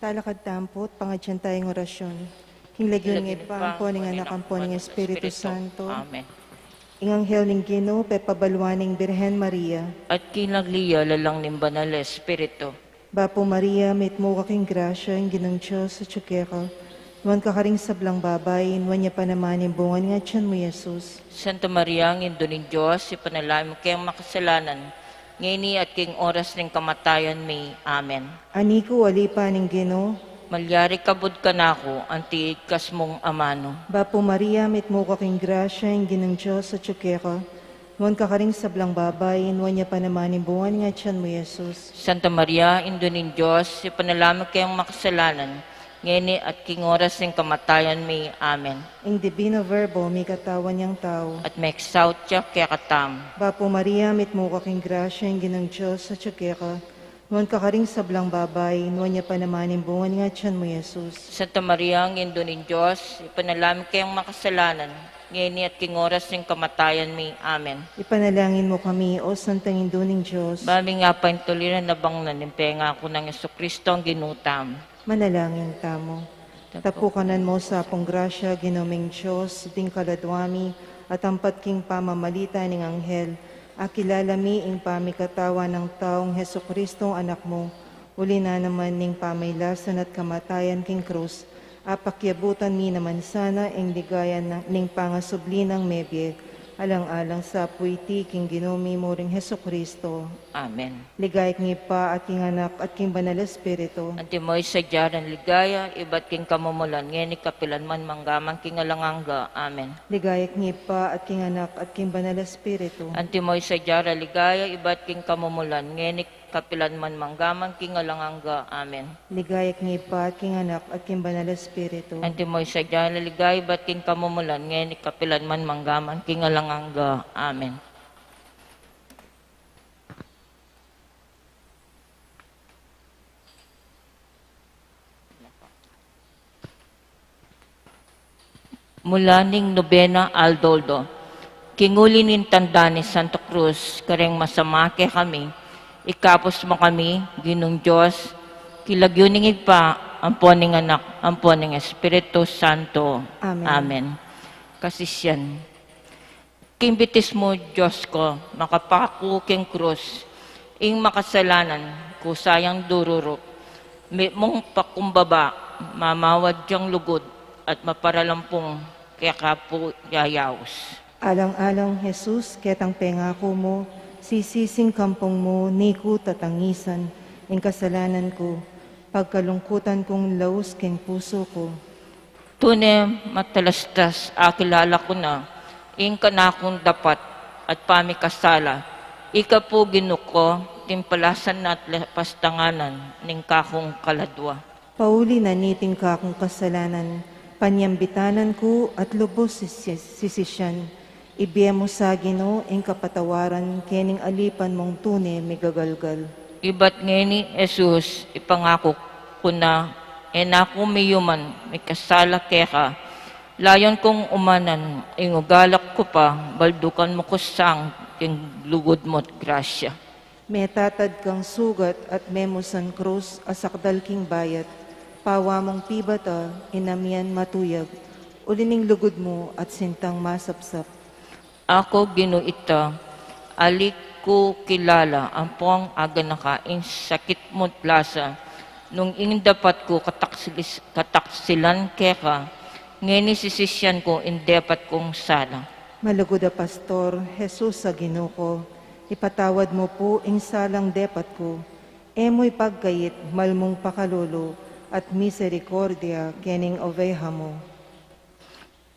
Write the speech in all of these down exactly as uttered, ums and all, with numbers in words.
Talakad tamu pu, pangadyan taya ing orasyon. King lagyu ning Ibpa, ampo ning Anak, ampo ning Espiritu Santo. Amen. Ing anghel ning Ginu pepabaluan ing Birhen Maria. At kinagli ya lalang ning Banal Espiritu. Bapu Maria, mitmu ka king grasya, ing Ginung Dios atyu keka. Nuan ka karing sablang babai, nuan ya pa naman ing bunga ning atyan mu, Jesus. Santa Maria, Indu ning Dios, ipanalangin mu keng makasalanan, ngeni at king oras ning kamatayan mi. Amen. Ani ku, ali pa ning Ginu. Malyari ka kabud kanaku, anti ikasmu ing amanu. Bapu Maria, mitmu ka king grasya, ing Ginung Dios atyu keka. Nuan ka karing sablang babai, nuan ya pa naman ing bunga ning atyan mu, Jesus. Santa Maria, Indu ning Dios, ipanalangin mu keng makasalanan, ngeni at king oras ning kamatayan mi. Amen. Ing Divino Verbo, mikatawan yang tau. At meksaut ya kekatamu. Bapu Maria, mitmu ka king grasya, ing Ginung Dios atyu keka. Nuan ka karing sablang babai, nuan ya pa naman ing bunga ning atyan mu, Jesus. Santa Maria, Indu ning Dios, ipanalangin mu keng makasalanan, ngeni at king oras ning kamatayan mi. Amen. Ipanalangin mu kami, O Santang Indu ning Dios. Ba ming apaintuliran abang na ning pengaku nang Jesucristo a Ginu tamu. Manalangin tamu. Tapukanan mu sa pung grasya, Ginu ming Dios, ding kaladwa mi, at ampat king pamamalita ning anghel, akilala mi ing pamikatawan nang taung Jesucristo, Anak mu, uli na naman ning pamailasan at kamatayan king krus, apakyabutan mi naman sana ing ligaya na, ning pangasubli nang mebie, alang-alang sa pu iti king Ginu mi muring Jesucristo. Amen. Ligaya king Ibpa at king Anak at king Banal Espiritu. Antimo ing sadya rang ligaya, ibat king kamumulan, ngeni kapilan man, manggaman king alang angga. Amen. Ligaya king Ibpa at king Anak at king Banal Espiritu. Antimo ing sadya rang ligaya, ibat king kamumulan, ngeni kapilan man, manggaman king alang angga. Amen. Ligaya king Ibpa at king Anak at king Banal Espiritu. Antimo ing sadya rang ligaya, ibat king kamumulan, ngeni kapilan man, manggaman king alang angga. Amen. Mula ning nobena Aldoldo. King uli ning tanda ning Santa Cruz, kareng masama kekami, ikabus mu kami, Ginung Dios, king lagyu ning Ibpa, ampo ning Anak, ampo ning Espiritu Santo. Amen. Amen. Kasisian. King bitis mu, Dios ku, makapaku king krus, ing makasalanan ku sayang dururu, mitmung pakumbaba, mamawad yang lugud, at maparalampung keka pu yayaus. Alang-alang Jesus, ketang pengaku mu, sisising kampung mu, ni ku tatangisan, ing kasalanan ku, pagkalungkutan kung laus king pusu ku. Tune matalastas akilala ku na ing kanakung dapat at pamikasala, ika pu Ginu ku, timpalasan na at lapastanganan ning kakung kaladwa. Pauli na niting kakung kasalanan, panyambitanan ku at lubus sisi-, sisisian, ibie mu sa Ginu ing kapatawaran kening alipan mung tune migagalgal. Ibat ngeni, Jesus, ipangaku ku na, e na ku miyuman mikasala keka, layon kung umanan ing ugalak ku pa, baldukan mu ku sang king lugud mu't grasya. Metatad kang sugat at memusan krus a sakdal king bayat, pawa mung pibata, inamian matuyag, uli ning lugud mu at sintang masapsap. Aku, Ginu, ita, ali ku kilala ampong aganaka ing sakit mu't lasa, nung ing dapat ku kataksilis-, kataksilan keka, ngeni sisisian ku ing depat kung sala. Malugud a Pastor, Jesus a Ginu ku, ipatawad mu pu ing salang depat ku, e mu ipagkait malmung pakalulu at miserikordia kening oveha mu.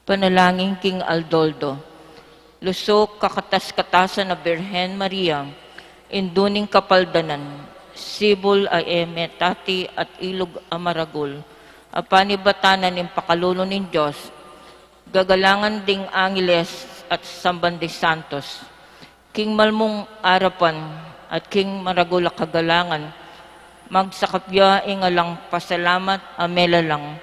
Panalangin king Aldoldo. Lusuk kakatas-katasan a Birhen Maria, Indu ning kapaldanan, sibul a e metati at ilug a maragul, a panibatan ning pakalulu ning Dios, gagalangan ding angeles at samban ding santos. King malmung arapan at king maragul a kagalangan, magsakap ya ing alang pasalamat a melalang.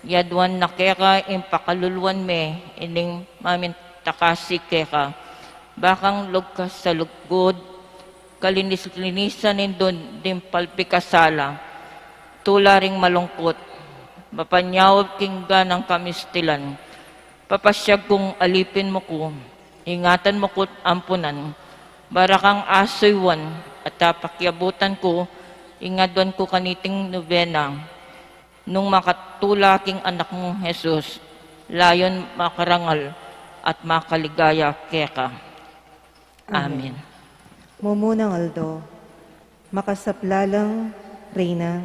Yaduan na keka ing pakaluluan me ining mamintakasi keka. Bakang lugkas a lugud, Kalinis-linisan ning dun ding palpikasala, tula ring malungkut, mapanyaub king ganang kamistilan, papasyag kung alipin mu ku, ingatan mu ku't ampunan, bara kang asuywan, at apakiabutan ku, ing aduan ku kaniting nubena, nung makatula king anak mung Jesus, layun makarangal at makaligaya keka. Amen. Amen. Mumunang aldo. Makasaplalang Reyna,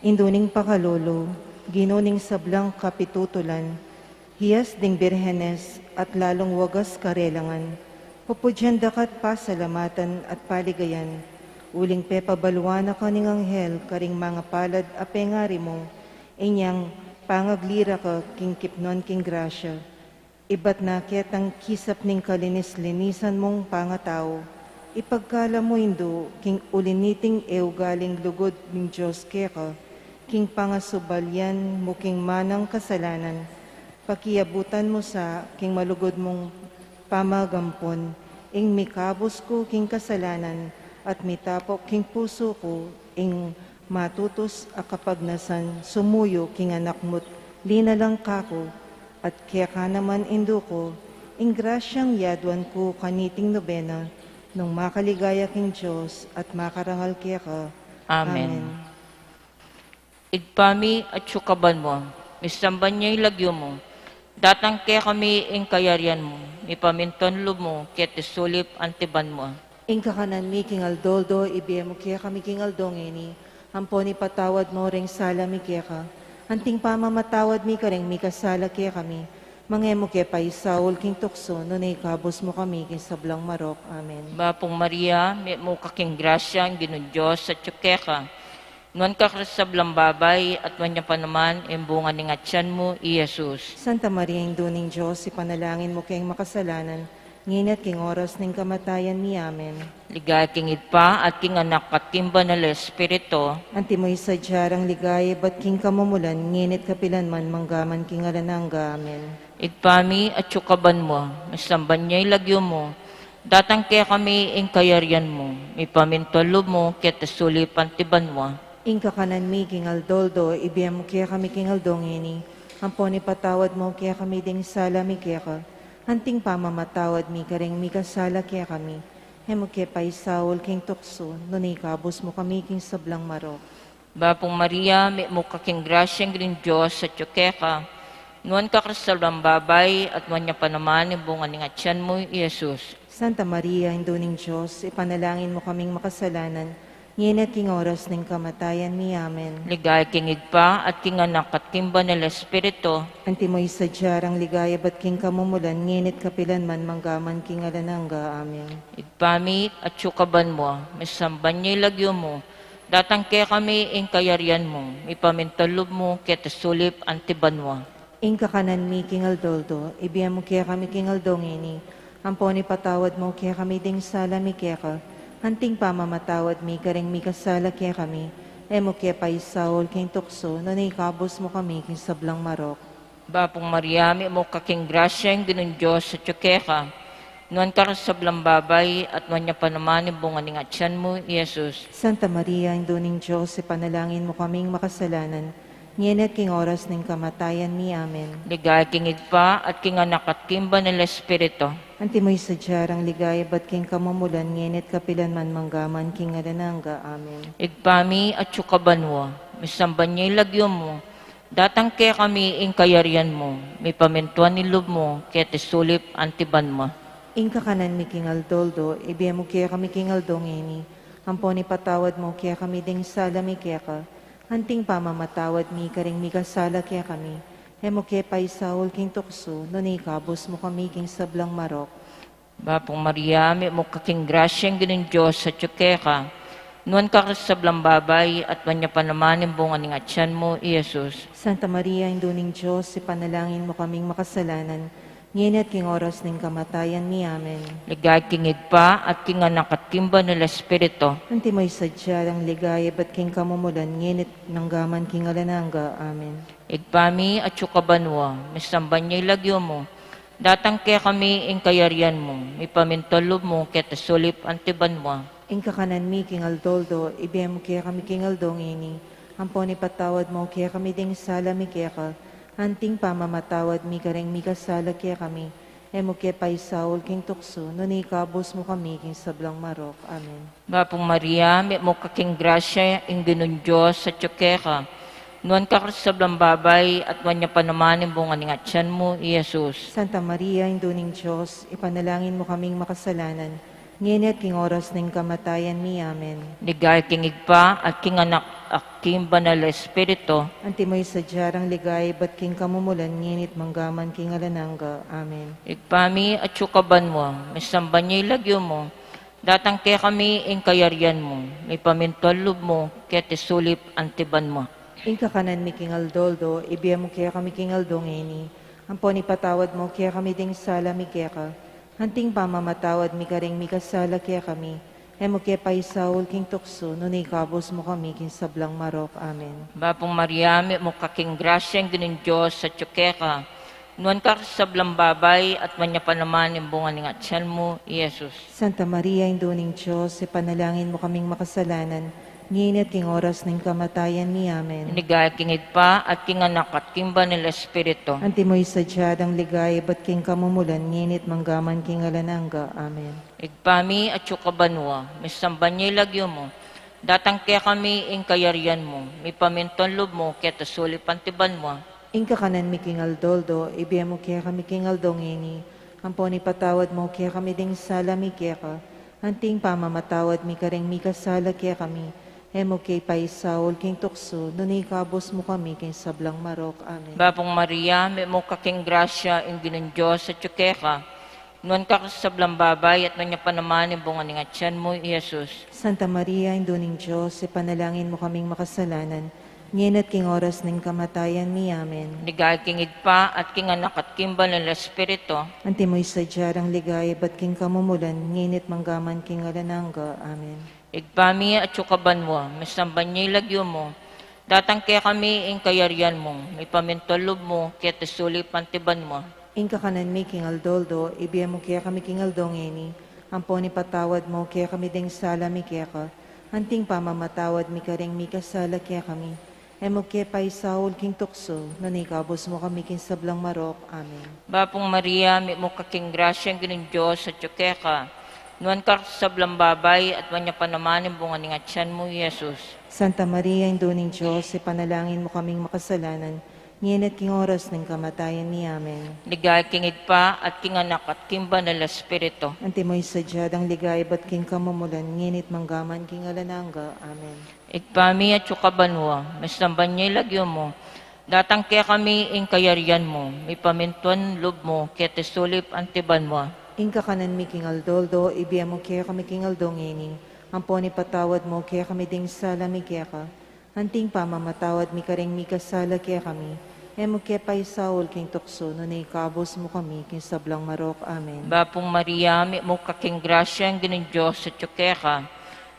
Indu ning pakalulu, Ginu ning sablang kapitutulan, Hiyas ding birhenes at lalung wagas karelangan, pupudyan da ka't pasalamatan at paligayan, uling pepabaluan na ka ning anghel karing mangapalad a pengari mu, inyang pangaglira ka king kipnun king grasya. Ibat na ketang kisap ning kalinis-linisan mung pangatau, ipagkalam mu Indu king uli niting e ugaling lugud ning Dios keka, king pangasubalian mu king manang kasalanan, pakiabutan mu sa king malugud mung pamagampun, ing mikabus ku king kasalanan, at mitapok king pusu ku, ing matutus a kapagnasan sumuyu king anak mu't linalang kaku, at keka naman Indu ku, ing grasyang yaduan ku kaniting nubena, nung makaligaya king Dios at makarangal keka. Amen. Amen. Ibpa mi, atsu ka banua, misamban ya ing lagyu mu, datang kekami ing kayarian mu, mipamintuan lub mu keti sulip anti banua. Ing kakanan mi king aldo-aldo ibie mu kekami king aldo ngeni, ampon ipatawad mu ring sala mi keka, anting pamamatawad mi karing mikasala kekami, manga e mu ke paisaul king tuksu, nune ikabus mu kami king sablang marok. Amen. Bapu Maria, mitmu ka king grasya, ing Ginung Dios atsu keka. Nuan ka karing sablang babai, at nuan ya pa naman ing bunga ning atian mu, i Jesus. Santa Maria, Indu ning Dios, ipanalangin mu keng makasalanan, ngeni at king oras ning kamatayan mi. Amen. Ligaya king Ibpa, at king Anak, at king Banal a Espiritu. Antimo ing sadya rang ligaya ibat king kamumulan, ngeni at kapilan man, manggaman king alang angga. Amen. Ibpa mi, atsu ka banua, misamban ya ing lagyu mu, datang kekami ing kayarian mu, mipamintuan lub mu keti sulip anti banua. Ing kakanan mi king aldo-aldo ibie mu kekami king aldo ngeni, ampon ipatawad mu kekami ding sala mi keka, anting pamamatawad mi karing mikasala kekami, e mu ke paisaul king tuksu, nune ikabus mu kami king sablang marok. Bapu Maria, mitmu ka king grasya, ing Ginung Dios atsu keka. Nuan ka karing sablang babai, at nuan ya pa naman ing bunga ning atian mu, i Jesus. Santa Maria, Indu ning Dios, ipanalangin mu kaming makasalanan, ngeni at king oras ning kamatayan mi. Amen. Ligaya king Ibpa, at king Anak, at king Banal a Espiritu. Antimo ing sadya rang ligaya ibat king kamumulan, ngeni at kapilan man, manggaman king alang angga. Amen. Ibpa mi, atsu ka banua, misamban ya ing lagyu mu, datang kekami ing kayarian mu, mipamintuan lub mu keti sulip anti banua. Ing kakanan mi king aldo-aldo ibie mu kekami king aldo ngeni, ampon ipatawad mu kekami ding sala mi keka, anting pamamatawad mi karing mikasala kekami, e mu ke paisaul king tuksu, nune ikabus mu kami king sablang marok. Bapu Maria, mitmu ka king grasya, ing Ginung Dios atsu keka. Nuan ka karing sablang babai, at nuan ya pa naman ing bunga ning atian mu, i Jesus. Santa Maria, Indu ning Dios, ipanalangin mu kaming makasalanan, ngeni at king oras ning kamatayan mi. Amen. Ligaya king Ibpa, at king Anak, at king Banal a Espiritu. Antimo ing sadya rang ligaya ibat king kamumulan, ngeni at kapilan man, manggaman king alang angga. Amen. Ibpa mi, atsu ka banua, misamban ya ing lagyu mu, datang kekami ing kayarian mu, mipamintuan ing lub mu keti sulip anti banua. Ing kakanan mi king aldo-aldo ibie mu kekami king aldo ngeni, ampon ipatawad mu kekami ding sala mi keka, anting pamamatawad mi karing mikasala kekami, e mu ke paisaul king tuksu, nune ikabus mu kami king sablang marok. Bapu Maria, mitmu ka king grasya, ing Ginung Dios atsu keka. Nuan ka karing sablang babai, at nuan ya pa naman ing bunga ning atian mu, i Jesus. Santa Maria, Indu ning Dios, ipanalangin mu kaming makasalanan, ngeni at king oras ning kamatayan mi. Amen. Ligaya king Ibpa, at king Anak, at king Banal a Espiritu. Antimo ing sadya rang ligaya ibat king kamumulan, ngeni at manggaman king alang angga. Amen. Ibpa mi, atsu ka banua, misamban ya ing lagyu mu, datang kekami ing kayarian mu, mipamintuan lub mu keti sulip anti banua. Ing kakanan mi king aldo-aldo, ibie mu kekami king aldo ngeni, ampon ipatawad mu kekami ding sala mi keka, anting pamamatawad mi kareng mikasala kekami, e mu ke paisaul king tuksu, nune ikabus mu kami king sablang marok. Amen. Bapu Maria, mitmu ka king grasya, ing Ginung Dios atyu keka. Nuan ka karing sablang babai, at nuan ya pa naman ing bunga ning atyan mu, i Jesus. Santa Maria, Indu ning Dios, ipanalangin mu kaming makasalanan, ngeni at king oras ning kamatayan mi. Amen. Ligaya king Ibpa, at king Anak, at king Banal a Espiritu. Antimo ing sadya nang ligaya ibat king kamumulan, ngeni at manggaman king alang angga. Amen. Ibpa mi, atyu ka banua, misamban ya ing lagyu mu, datang kekami ing kayarian mu, mipamintuan lub mu, keti sulip anti banua. Ing kakanan mi king aldo-aldo, ibie mu kekami king aldo ngeni, ampon ipatawad mu kekami ding sala mi keka, anting pamamatawad mi kareng mikasala kekami, e mu ke paisaul king tuksu, nune ikabus mu kami king sablang marok. Amen. Bapu Maria, mitmu ka king grasya, ing Ginung Dios atyu keka. Nuan ka karing sablang babai, at nuan ya pa naman ing bunga ning atyan mu, i Jesus. Santa Maria, Indu ning Dios, ipanalangin mu kaming makasalanan, ngeni at king oras ning kamatayan mi. Amen. Ligaya king Ibpa, at king Anak, at king Banal a Espiritu. Antimo ing sadya nang ligaya ibat king kamumulan, ngeni at manggaman king alang angga. Amen. Ibpa mi, atyu ka banua, misamban ya ing lagyu mu, datang kekami ing kayarian mu, mipamintuan lub mu, keti sulip anti banua. Ing kakanan mi king aldo-aldo, ibie mu kekami king aldo ngeni, ampon ipatawad mu kekami ding sala mi keka, anting pamamatawad mi kareng mikasala kekami, e mu ke paisaul king tuksu, nune ikabus mu kami king sablang marok. Amen. Bapu Maria, mitmu ka king grasya, ing Ginung Dios atyu keka. Nuan ka karing sablang babai, at nuan ya pa naman ing bunga ning atyan mu, i Jesus. Santa Maria, Indu ning Dios, ipanalangin mu kaming makasalanan, ngeni at king oras ning kamatayan mi. Amen. Ligaya king Ibpa, at king Anak, at king Banal a Espiritu. Antimo ing sadya nang ligaya ibat king kamumulan, ngeni at manggaman king alang angga. Amen. Ibpa mi, atyu ka banua, misamban ya ing lagyu mu, datang kekami ing kayarian mu, mipamintuan lub mu, keti sulip anti banua. Ing kakanan mi king aldo-aldo, ibie mu kekami king aldo ngeni, ampon ipatawad mu kekami ding sala mi keka, anting pamamatawad mi kareng mikasala kekami, e mu ke paisaul king tuksu, nune ikabus mu kami king sablang marok. Amen. Bapu Maria, mitmu ka king grasya, ing Ginung Dios atyu keka. Nuan ka karing sablang babai, at nuan ya pa naman ing bunga ning atyan mu, i Jesus. Santa Maria, Indu ning Dios, ipanalangin mu kaming makasalanan, ngeni at king oras ning kamatayan mi. Amen. Ligaya king Ibpa, at king Anak, at king Banal a Espiritu. Antimo ing sadya nang ligaya ibat king kamumulan, ngeni at manggaman king alang angga. Amen. Ibpa mi, atyu ka banua, misamban ya ing lagyu mu, datang kekami ing kayarian mu, mipamintuan lub mu, keti sulip anti banua. Ing kakanan mi king aldo-aldo, ibie mu kekami king aldo ngeni, ampon ipatawad mu kekami ding sala mi keka, anting pamamatawad mi kareng mikasala kekami, e mu ke paisaul king tuksu, nune ikabus mu kami king sablang marok. Amen. Bapu Maria, mitmu ka king grasya, ing Ginung Dios atyu keka.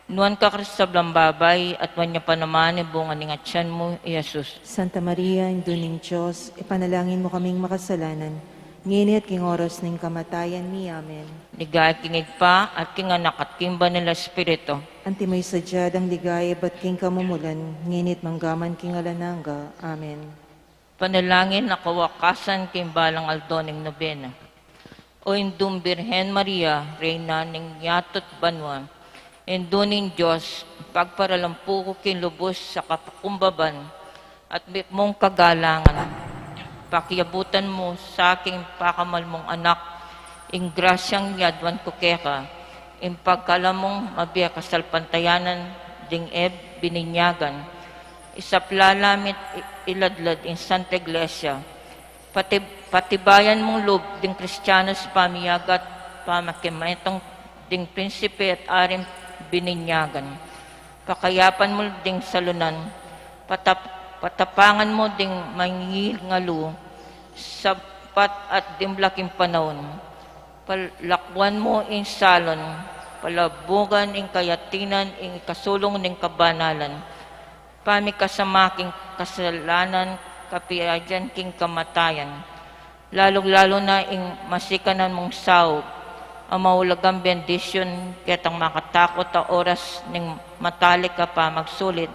Nuan ka karing sablang babai, at nuan ya pa naman ing bunga ning atyan mu, i Jesus. Santa Maria, Indu ning Dios, ipanalangin mu kaming makasalanan, ngeni at king oras ning kamatayan mi. Amen. Ligaya king Ibpa, at king Anak, at king Banal a Espiritu. Antimo ing sadya nang ligaya ibat king kamumulan, ngeni at manggaman king alang angga. Amen. Panalangin a kawakasan king balang aldo ning nobena. O Indung Birhen Maria, Reyna ning yatu't banua, Indu ning Dios, pagparalampu ku king lubus a kapakumbaban at mitmung kagalangan. Pakiabutan mu sa king pakamal mung Anak ing grasyang yaduan ku keka, ing pagkalam mung mabie kasalpantayanan ding e bininyagan. Isapla la mi't i-, iladlad ing Santa Iglesia. Pati-, patibayan mung lub ding Kristianos pamiyagat pamakimetung ding prinsipe at aring bininyagan. Pakayapan mu ding salunan, patap-, patapangan mu ding mangingalu, sapat at dimlak ing panaun. Palakwan mu ing salun, palabugan ing kayatinan, ing ikasulung ning kabanalan. Pamikasama king kasalanan, kapiayan king kamatayan. Lalung-lalu na ing masikanan mung saup, a maulagang bendisyun ketang makatakut a oras ning matalik a pamagsulit,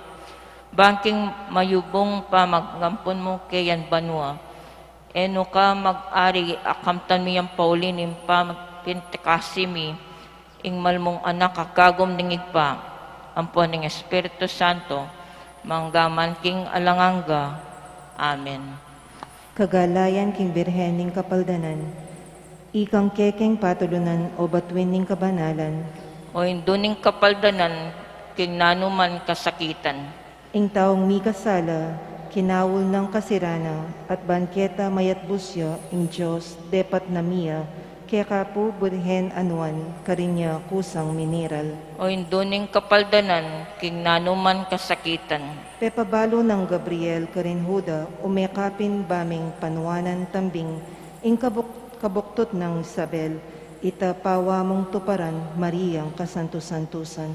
bang king mayubung pamagampan mu keyan banua. E nu ka mag-ari a kamtan mi yang pauli ning pamagpintikasi mi, ing malmung Anak a gagum ning Ibpa, ampon ning Espiritu Santo, mangga man king alang angga. Amen. Kagalayan king Birhen ning Kapaldanan. Ikang kekeng patulunan o batuin ning kabanalan. O Indu ning Kapaldanan, king nanu man kasakitan. Ing taung mikasala, kinaul nang kasirana, at ban keta mayatbus ya, ing Dios depat na mia, keka pu Birhen a Nuan, karin ya kusang miniral. O Indu ning Kapaldanan, king nanu man kasakitan. Pepabalu nang Gabriel karin Juda, ume ka pin baming panuanan tambing, ing kabuk-, kabuktut nang Isabel, ita pawa mung tuparan, Mariang kasantu-santusan.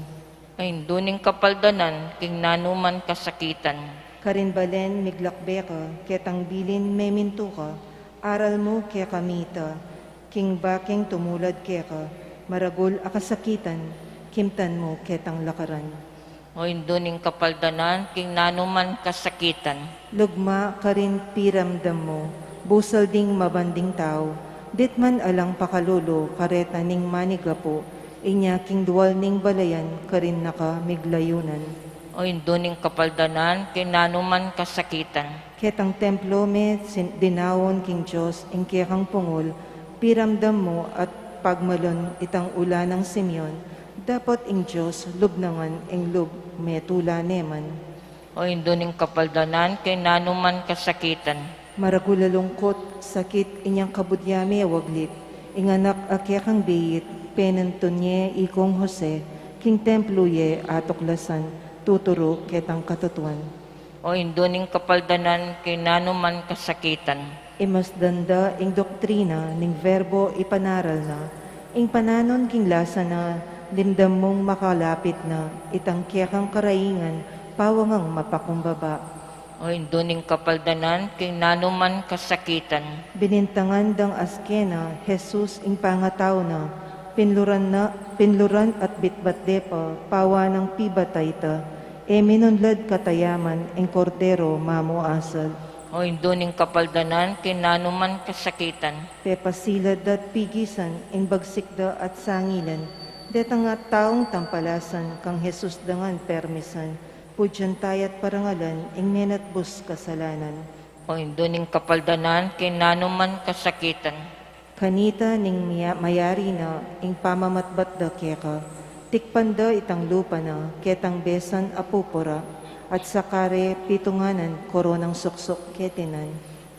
O Indu ning Kapaldanan, king nanu man kasakitan. Karin balen miglakbe ka, ketang bilin memintu ka, aral mu kekami ita, king bakeng tumulad keka, maragul a kasakitan, kimtan mu ketang lakaran. O Indu ning Kapaldanan, king nanu man kasakitan. Lugma karin piramdam mu, busal ding mabanding tau, ditman alang pakalulu, kareta ning manigapu, inya king dual ning balayan, karin na ka miglayunan. O Indu ning Kapaldanan, king nanu man kasakitan. Ketang templo me sin-, dinaun king Dios, ing kekang pungul, piramdam mu at pagmalun itang ula nang Simeon, dapot ing Dios lubnangan ing lub me tula ne man. O Indu ning Kapaldanan, king nanu man kasakitan. Maragul a lungkut, sakit, inyang kabudya me waglit, ing anak a kekang biit, penantun ye ikung Jose, king templo ye atuklasan, tuturu ketang katutuan. O Indu ning Kapaldanan, king nanu man kasakitan. Imasdan da ing doktrina ning Verbo ipanaral na, ing pananun king lasa na, dimdam mung makalapit na, itang kekang karaingan, pawangang mapakumbaba. O Indu ning Kapaldanan, king nanu man kasakitan. Binintangan dang askena, Jesus ing pangatau na, pinluran na, pinluran at bitbat de pa, pawa nang pibatay ta, e minunlad katayaman, ing Kordero mamuasal. O Indu ning Kapaldanan, king nanu man kasakitan. Pepasilan da't pigisan, ing bagsik da at sangilan, detang taung tampalasan, kang Jesus dangan permisan, pudyan taya't parangalan, ing menatbus kasalanan. O Indu ning Kapaldanan, king nanu man kasakitan. Kanita ning mia-, mayari na, ing pamamatbat da keka, tikpan da itang lupa na, ketang besan a pupura, at sa kare pitunganan, koronang suksuk ketinan.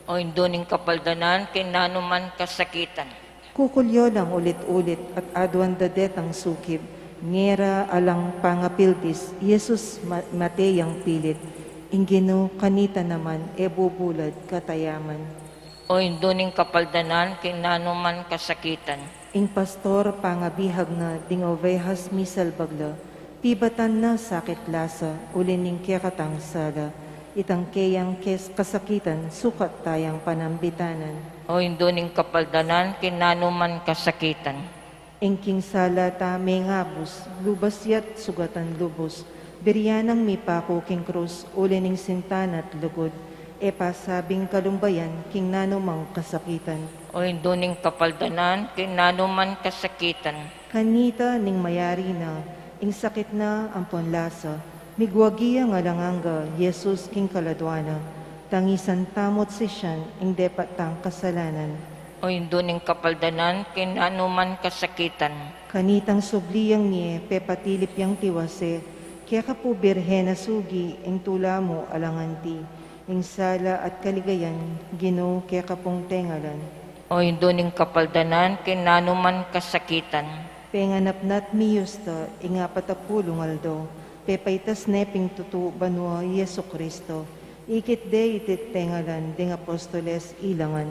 O Indu ning Kapaldanan, king nanu man kasakitan. Kukulyo lang ulit-ulit, at aduan da detang sukib, ngera alang pangapilbis, Jesus ma-, mate yang pilit, ing Ginu kanita naman, e bubulad katayaman. O Indu ning Kapaldanan, king nanu man kasakitan. Ing pastor pangabihag na, ding ovehas misalbag la, pibatan na sakit lasa, uli ning kekatang sala, itang keyang kes-, kasakitan, sukat tayang panambitanan. O Indu ning Kapaldanan, king nanu man kasakitan. Ing king sala ta mengabus, lubas ya't sugatan lubus, biryan nang mipaku king krus, uli ning sinta na't lugud, e pasabing kalumbayan, king nanu mang kasakitan. O Indu ning Kapaldanan, king nanu man kasakitan. Kanita ning mayari na, ing sakit na ampon lasa, migwagi yang alang angga, Jesus king kaladua na, tangisan tamu't sisian, ing depat tang kasalanan. O Indu ning Kapaldanan, king nanu man kasakitan. Kanitang subli yang mie, pepatilip yang tiwase, keka pu Birhen a sugi, ing tula mu alang anti, ing sala at kaligayan, Ginu keka pung tengalan. O Indu ning Kapaldanan, king nanu man kasakitan. Penganap na't miyus ta, ing apat a pulung aldo, pepaitas ne pin tutu banua Jesucristo, ikit de iti't tengalan, ding apostoles ilangan.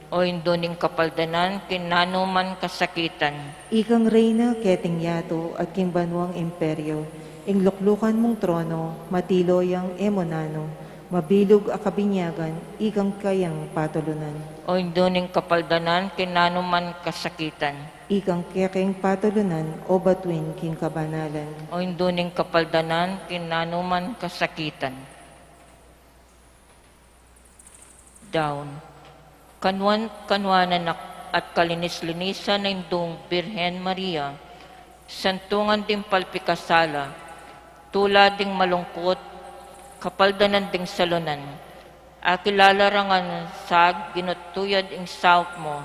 O Indu ning Kapaldanan, king nanu man kasakitan. Ikang reyna keting yatu, at king banuang imperio, ing luklukan mung trono, matilo yang e mu nanu, Mabilug a kabinyagan, ikang kayang patulunan. O Indu ning kapaldanan, king nanuman kasakitan. Ikang kekeng patulunan, o batuin king kabanalan. O Indu ning kapaldanan, king nanuman kasakitan. Daun. Kanuan, kanuanan na at kalinis-linisan na Indung Birhen Maria, santungan ding palpikasala, tula ding malungkut, kapaldanan ding salunan. Akilala ra ngan sa ginutuyad ing saup mu,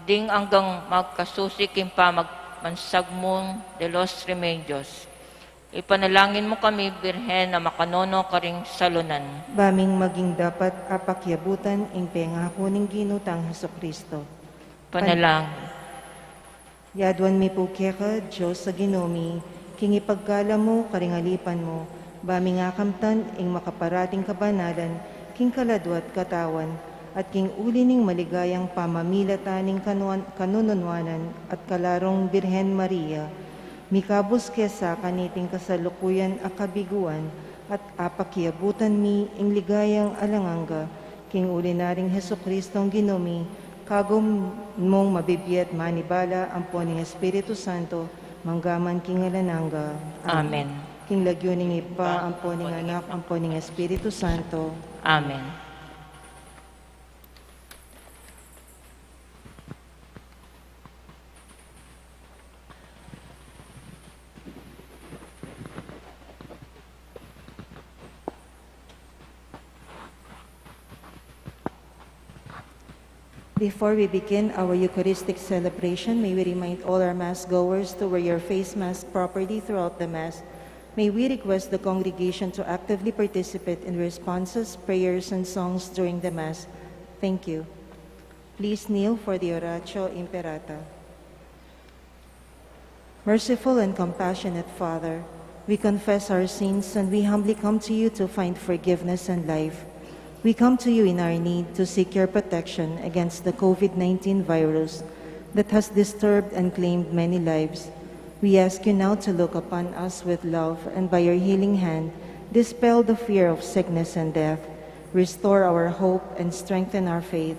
ding anggang magkasusi king pamagmansag mung de los Remedios. Ipanalangin mu kami, Birhen a makanono karing salunan. Ba ming maging dapat a pakiabutan ing pengaku ning Ginu tang Jesucristo. Panalangin. Yaduan mi pu keka, Dios a Ginu mi, king ipagkalam mu karing alipan mu, ba ming akamtan ing makaparating kabanalan king kaladua at katawan, at king uli ning maligayang pamamilatan ning kanuan-, kanununuanan at kalarung Birhen Maria, mikabus ke sa kaniting kasalukuyan a kabiguan, at apakiabutan mi ing ligayang alang angga, king uli na ring Jesucristong Ginu mi, kayabe mung mabibie at manibala, ampo ning Espiritu Santo, mangga man king alang angga. Amen. King lagyu ning Ibpa, ampo ning Anak, ampo ning Espiritu Santo. Amen. Before we begin our Eucharistic celebration, may we remind all our Mass goers to wear your face mask properly throughout the Mass. May we request the congregation to actively participate in responses, prayers, and songs during the Mass. Thank you. Please kneel for the Oratio Imperata. Merciful and compassionate Father, we confess our sins and we humbly come to you to find forgiveness and life. We come to you in our need to seek your protection against the COVID nineteen virus that has disturbed and claimed many lives. We ask you now to look upon us with love and by your healing hand, dispel the fear of sickness and death, restore our hope, and strengthen our faith.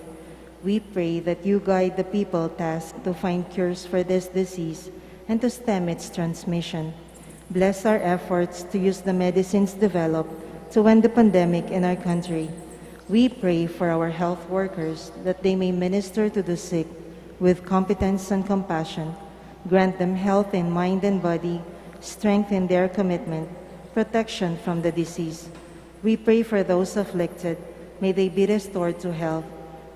We pray that you guide the people tasked to find cures for this disease and to stem its transmission. Bless our efforts to use the medicines developed to end the pandemic in our country. We pray for our health workers that they may minister to the sick with competence and compassion. Grant them health in mind and body, strength in their commitment, protection from the disease. We pray for those afflicted. May they be restored to health.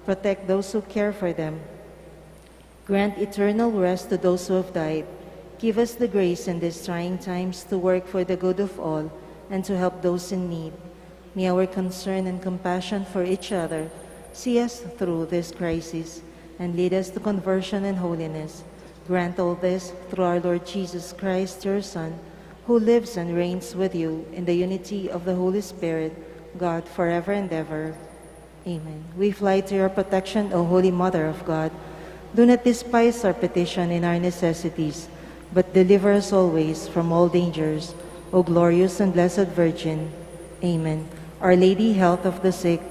Protect those who care for them. Grant eternal rest to those who have died. Give us the grace in these trying times to work for the good of all and to help those in need. May our concern and compassion for each other see us through this crisis and lead us to conversion and holiness. Grant all this through our Lord Jesus Christ, your Son, who lives and reigns with you in the unity of the Holy Spirit, God, forever and ever. Amen. We fly to your protection, O Holy Mother of God. Do not despise our petition in our necessities, but deliver us always from all dangers, O glorious and blessed Virgin. Amen. Our Lady, Health of the Sick,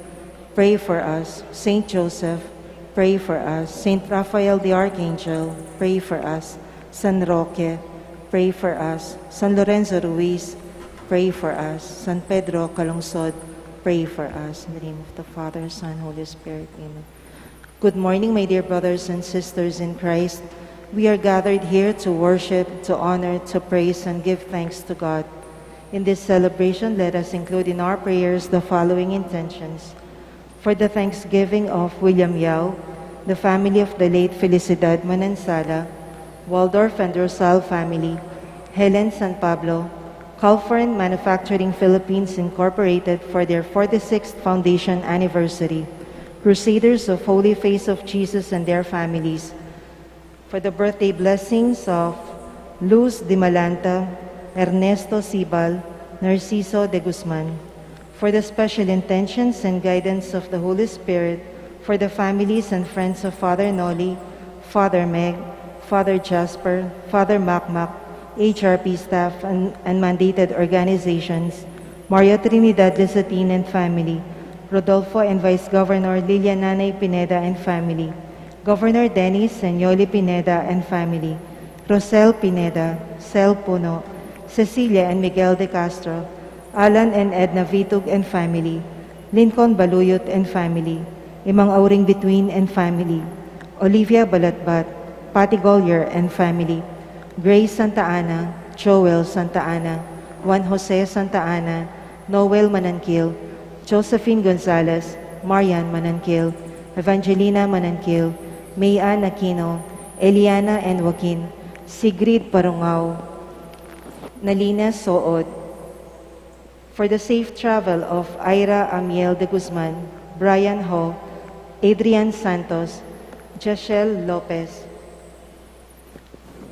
pray for us. Saint Joseph, pray for us. Saint Raphael the Archangel, pray for us. San Roque, pray for us. San Lorenzo Ruiz, pray for us. San Pedro Calungsod, pray for us. In the name of the Father, Son, Holy Spirit. Amen. Good morning, my dear brothers and sisters in Christ. We are gathered here to worship, to honor, to praise, and give thanks to God. In this celebration, let us include in our prayers the following intentions. For the thanksgiving of William Yao, the family of the late Felicidad Manansala, Waldorf and Rosal family, Helen San Pablo, Calforin Manufacturing Philippines Incorporated for their forty-sixth foundation anniversary, Crusaders of Holy Face of Jesus and their families, for the birthday blessings of Luz Dimalanta, Ernesto Sibal, Narciso de Guzman. For the special intentions and guidance of the Holy Spirit, for the families and friends of Father Noli, Father Meg, Father Jasper, Father Makmak, H R P staff, and, and mandated organizations, Mario Trinidad Lizatin and family, Rodolfo and Vice Governor Lilian Nanay Pineda and family, Governor Dennis and Yoli Pineda and family, Rosel Pineda, Sel Puno, Cecilia and Miguel de Castro, Alan and Edna Vitug and family, Lincoln Baluyot and family, Imang Auring Bituin and family, Olivia Balatbat, Patty Golyer and family, Grace Santa Ana, Joel Santa Ana, Juan Jose Santa Ana, Noel Mananquil, Josephine Gonzalez, Marian Mananquil, Evangelina Mananquil, May Ann Aquino, Eliana and Joaquin, Sigrid Parungao, Nalina Sood. For the safe travel of Ira Amiel de Guzman, Brian Ho, Adrian Santos, Jashel Lopez.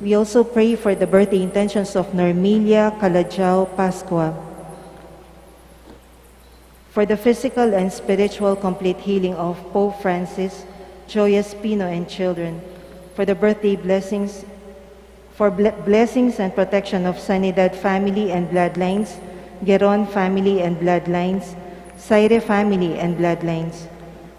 We also pray for the birthday intentions of Normilia Calajao Pascua. For the physical and spiritual complete healing of Pope Francis, Joyous Pino and children. For the birthday blessings, for ble- blessings and protection of Sanidad family and bloodlines, Geron family and bloodlines, Saire family and bloodlines.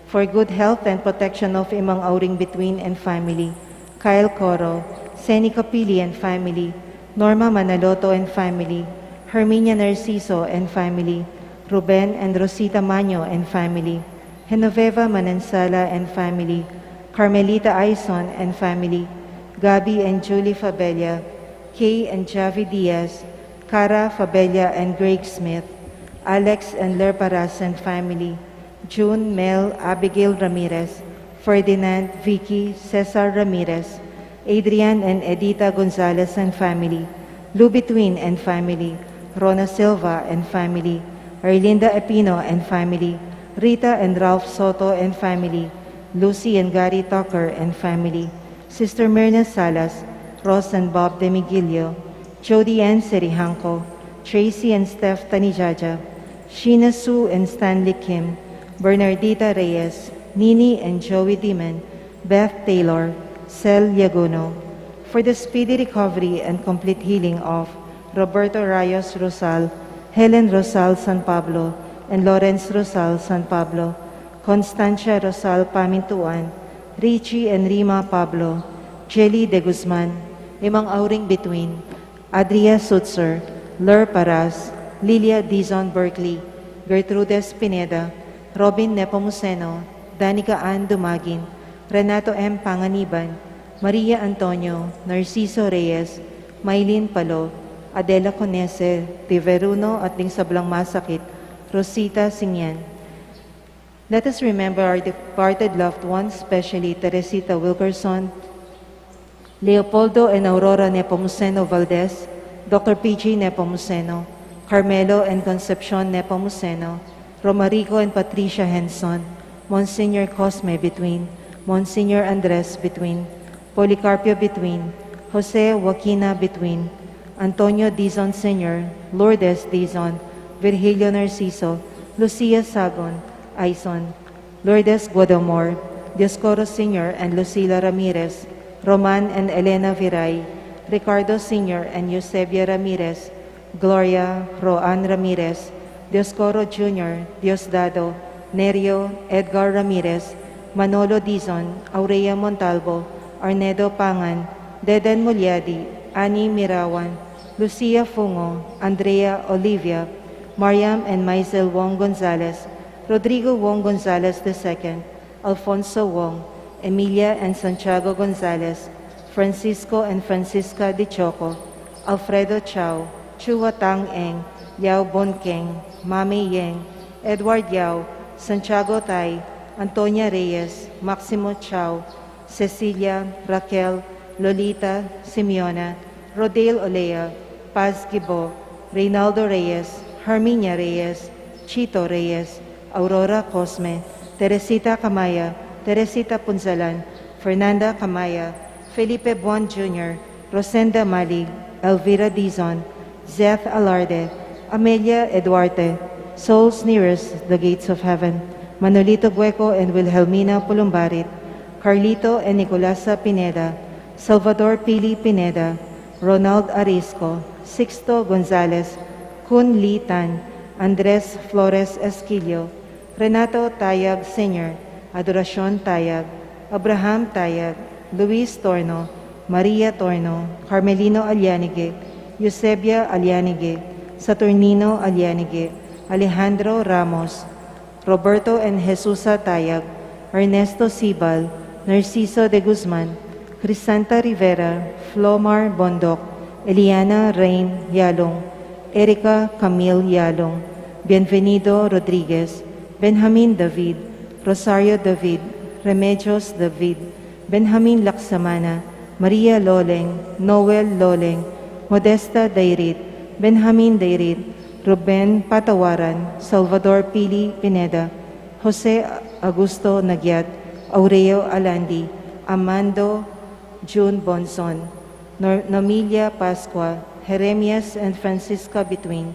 For good health and protection of Imang Auring Bituin and family, Kyle Coro, Seni Capili and family, Norma Manaloto and family, Herminia Narciso and family, Ruben and Rosita Maño and family, Genoveva Manansala and family, Carmelita Aison and family, Gabby and Julie Fabella, Kay and Javi Diaz, Cara Fabella and Greg Smith, Alex and Lerparas and family, June, Mel, Abigail Ramirez, Ferdinand, Vicky, Cesar Ramirez, Adrian and Edita Gonzalez and family, Lou Bituin and family, Rona Silva and family, Erlinda Epino and family, Rita and Ralph Soto and family, Lucy and Gary Tucker and family, Sister Myrna Salas, Ross and Bob Demigilio, Jody Ann Serijanco, Tracy and Steph Tanijaja, Sheena Sue and Stanley Kim, Bernardita Reyes, Nini and Joey Diman, Beth Taylor, Sel Yaguno. For the speedy recovery and complete healing of Roberto Rayos Rosal, Helen Rosal San Pablo, and Lawrence Rosal San Pablo, Constancia Rosal Pamintuan, Richie and Rima Pablo, Jelly de Guzman, Imang Auring Bituin, Adria Sutzer, Lur Paras, Lilia Dizon Berkeley, Gertrudes Pineda, Robin Nepomuceno, Danica Ann Dumagin, Renato M. Panganiban, Maria Antonio, Narciso Reyes, Maylin Palo, Adela Conese, Tiveruno at ding sablang masakit, Rosita Singyan. Let us remember our departed loved ones, especially Teresita Wilkerson, Leopoldo and Aurora Nepomuceno Valdez, Doctor P G Nepomuceno, Carmelo and Concepcion Nepomuceno, Romarico and Patricia Henson, Monsignor Cosme Bituin, Monsignor Andres Bituin, Policarpio Bituin, Jose Joaquina Bituin, Antonio Dizon Senior, Lourdes Dizon, Virgilio Narciso, Lucia Sagon, Aison, Lourdes Guadomor, Dioscoro Senior and Lucila Ramirez, Roman and Elena Viray, Ricardo Senior and Eusebia Ramirez, Gloria, Roan Ramirez, Dioscoro Junior, Diosdado, Nerio, Edgar Ramirez, Manolo Dizon, Aurea Montalvo, Arnedo Pangan, Deden Muliadi, Annie Mirawan, Lucia Fungo, Andrea Olivia, Mariam and Maisel Wong Gonzalez, Rodrigo Wong Gonzalez the second, Alfonso Wong, Emilia and Santiago Gonzalez, Francisco and Francisca de Choco, Alfredo Chao, Chua Tang Eng, Liao Bon Keng, Mami Yeng, Edward Yao, Santiago Tai, Antonia Reyes, Maximo Chao, Cecilia, Raquel, Lolita, Simeona, Rodale Olea, Paz Gibo, Reynaldo Reyes, Herminia Reyes, Chito Reyes, Aurora Cosme, Teresita Camaya, Teresita Punzalan, Fernanda Camaya, Felipe Buan Junior, Rosenda Malig, Elvira Dizon, Zeth Alarde, Amelia Eduarte, Souls Nearest the Gates of Heaven, Manolito Gueco and Wilhelmina Pulumbarit, Carlito and Nicolasa Pineda, Salvador Pili Pineda, Ronald Arisco, Sixto Gonzalez, Kun Lee Tan, Andres Flores Esquillo, Renato Tayag Senior, Adoracion Tayag, Abraham Tayag, Luis Torno, Maria Torno, Carmelino Alianige, Eusebia Alianige, Saturnino Alianige, Alejandro Ramos, Roberto and Jesusa Tayag, Ernesto Sibal, Narciso de Guzman, Crisanta Rivera, Flomar Bondoc, Eliana Rain Yalong, Erica Camille Yalong, Bienvenido Rodriguez, Benjamin David, Rosario David, Remedios David, Benjamin Laksamana, Maria Loleng, Noel Loleng, Modesta Dairit, Benjamin Dairit, Ruben Patawaran, Salvador Pili Pineda, Jose Augusto Nagyat, Aureo Alandi, Amando June Bonzon, Nor-, Nomelia Pascua, Jeremias and Francisca Bituin,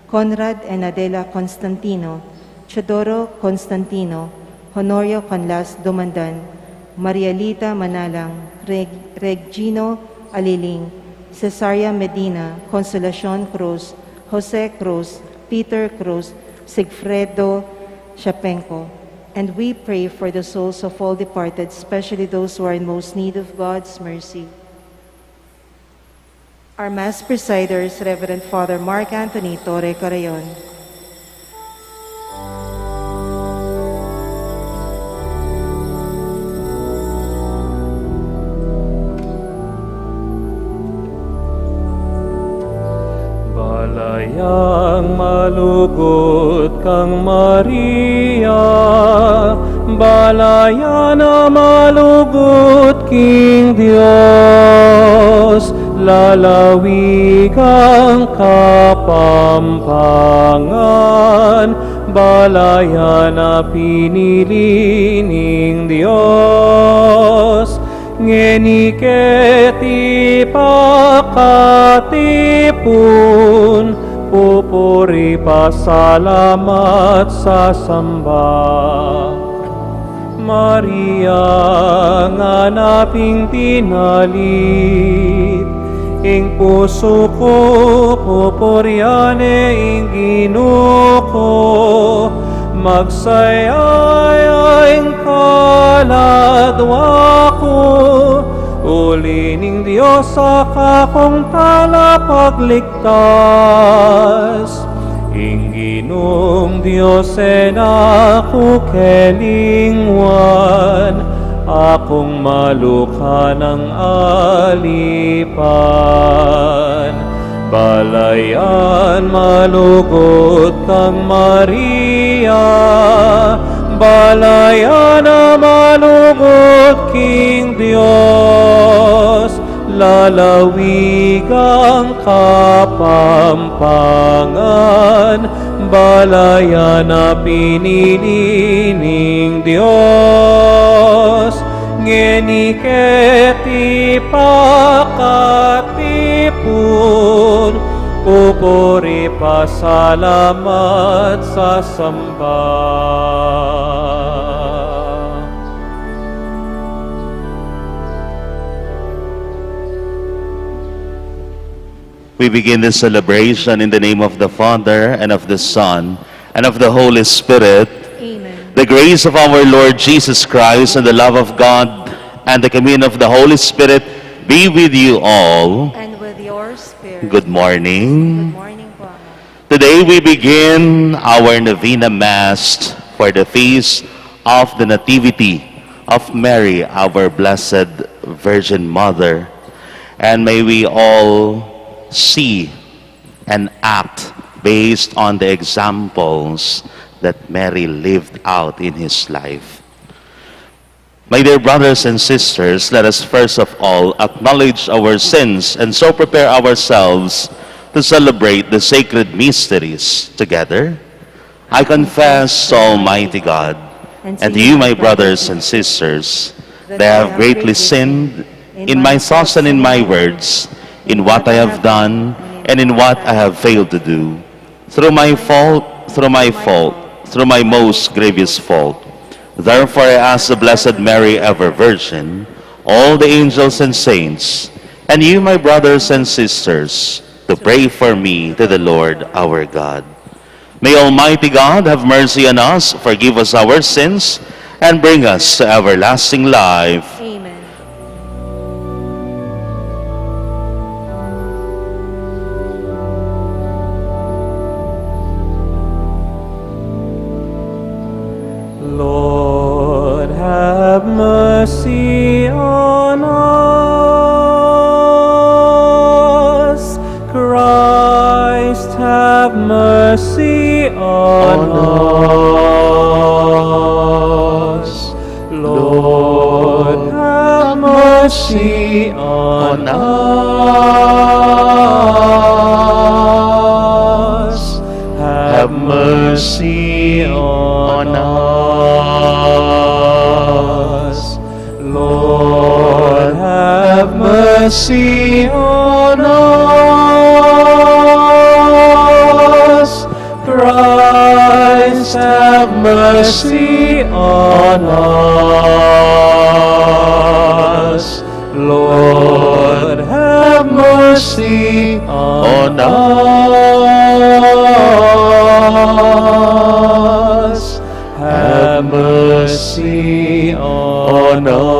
Conrad and Adela Constantino, Teodoro Constantino, Honorio Canlas Dumandan, Marielita Manalang, Reg-, Regino Aliling, Cesaria Medina, Consolacion Cruz, Jose Cruz, Peter Cruz, Sigfredo Shapenko. And we pray for the souls of all departed, especially those who are in most need of God's mercy. Our Mass presider is Reverend Father Mark Anthony Torre Carayon. Balayang malugud kang Maria, balayan a malugud king Dios, lalawigang Kapampangan, balayan a pinili ning Dios. Ngeni keti pakatipun, pupuri, pasalamat, sasamba. Maria, nganap ing pinalit, ing pusu ku pupurian ne ing Ginu ku, magsaya-yaya ing kaladwa ku, uli ning Dios a kakung talapagligtas. Ing Ginung Dios e na ku kelingwan, a kung malukha nang alipan. Balayan malugud kang Maria, balayan a malugud king Dios, lalawigang Kapampangan, balayan a pinili ning Dios. Ngeni keti pakatipun, pupuri, pasalamat, sasamba. We begin this celebration in the name of the Father, and of the Son, and of the Holy Spirit. Amen. The grace of our Lord Jesus Christ, and the love of God, and the communion of the Holy Spirit be with you all. And with your spirit. Good morning. Good morning po, Ama. Today we begin our novena Mass for the feast of the Nativity of Mary, our Blessed Virgin Mother. And may we all see and act based on the examples that Mary lived out in his life. My dear brothers and sisters, let us first of all acknowledge our sins and so prepare ourselves to celebrate the sacred mysteries together. I confess to Almighty God and to you, my brothers and sisters, that I have greatly sinned in my thoughts and in my words, in what I have done and in what I have failed to do. Through my fault, through my fault, through my most grievous fault. Therefore, I ask the Blessed Mary, ever Virgin, all the angels and saints, and you, my brothers and sisters, to pray for me to the Lord our God. May Almighty God have mercy on us, forgive us our sins, and bring us to everlasting life. Amen. Lord, have mercy on us. Christ, have mercy on us. Lord, have mercy on us. Have mercy on us. Lord, have mercy on us. Christ, have mercy on us. Lord, have mercy on us. Have mercy on us.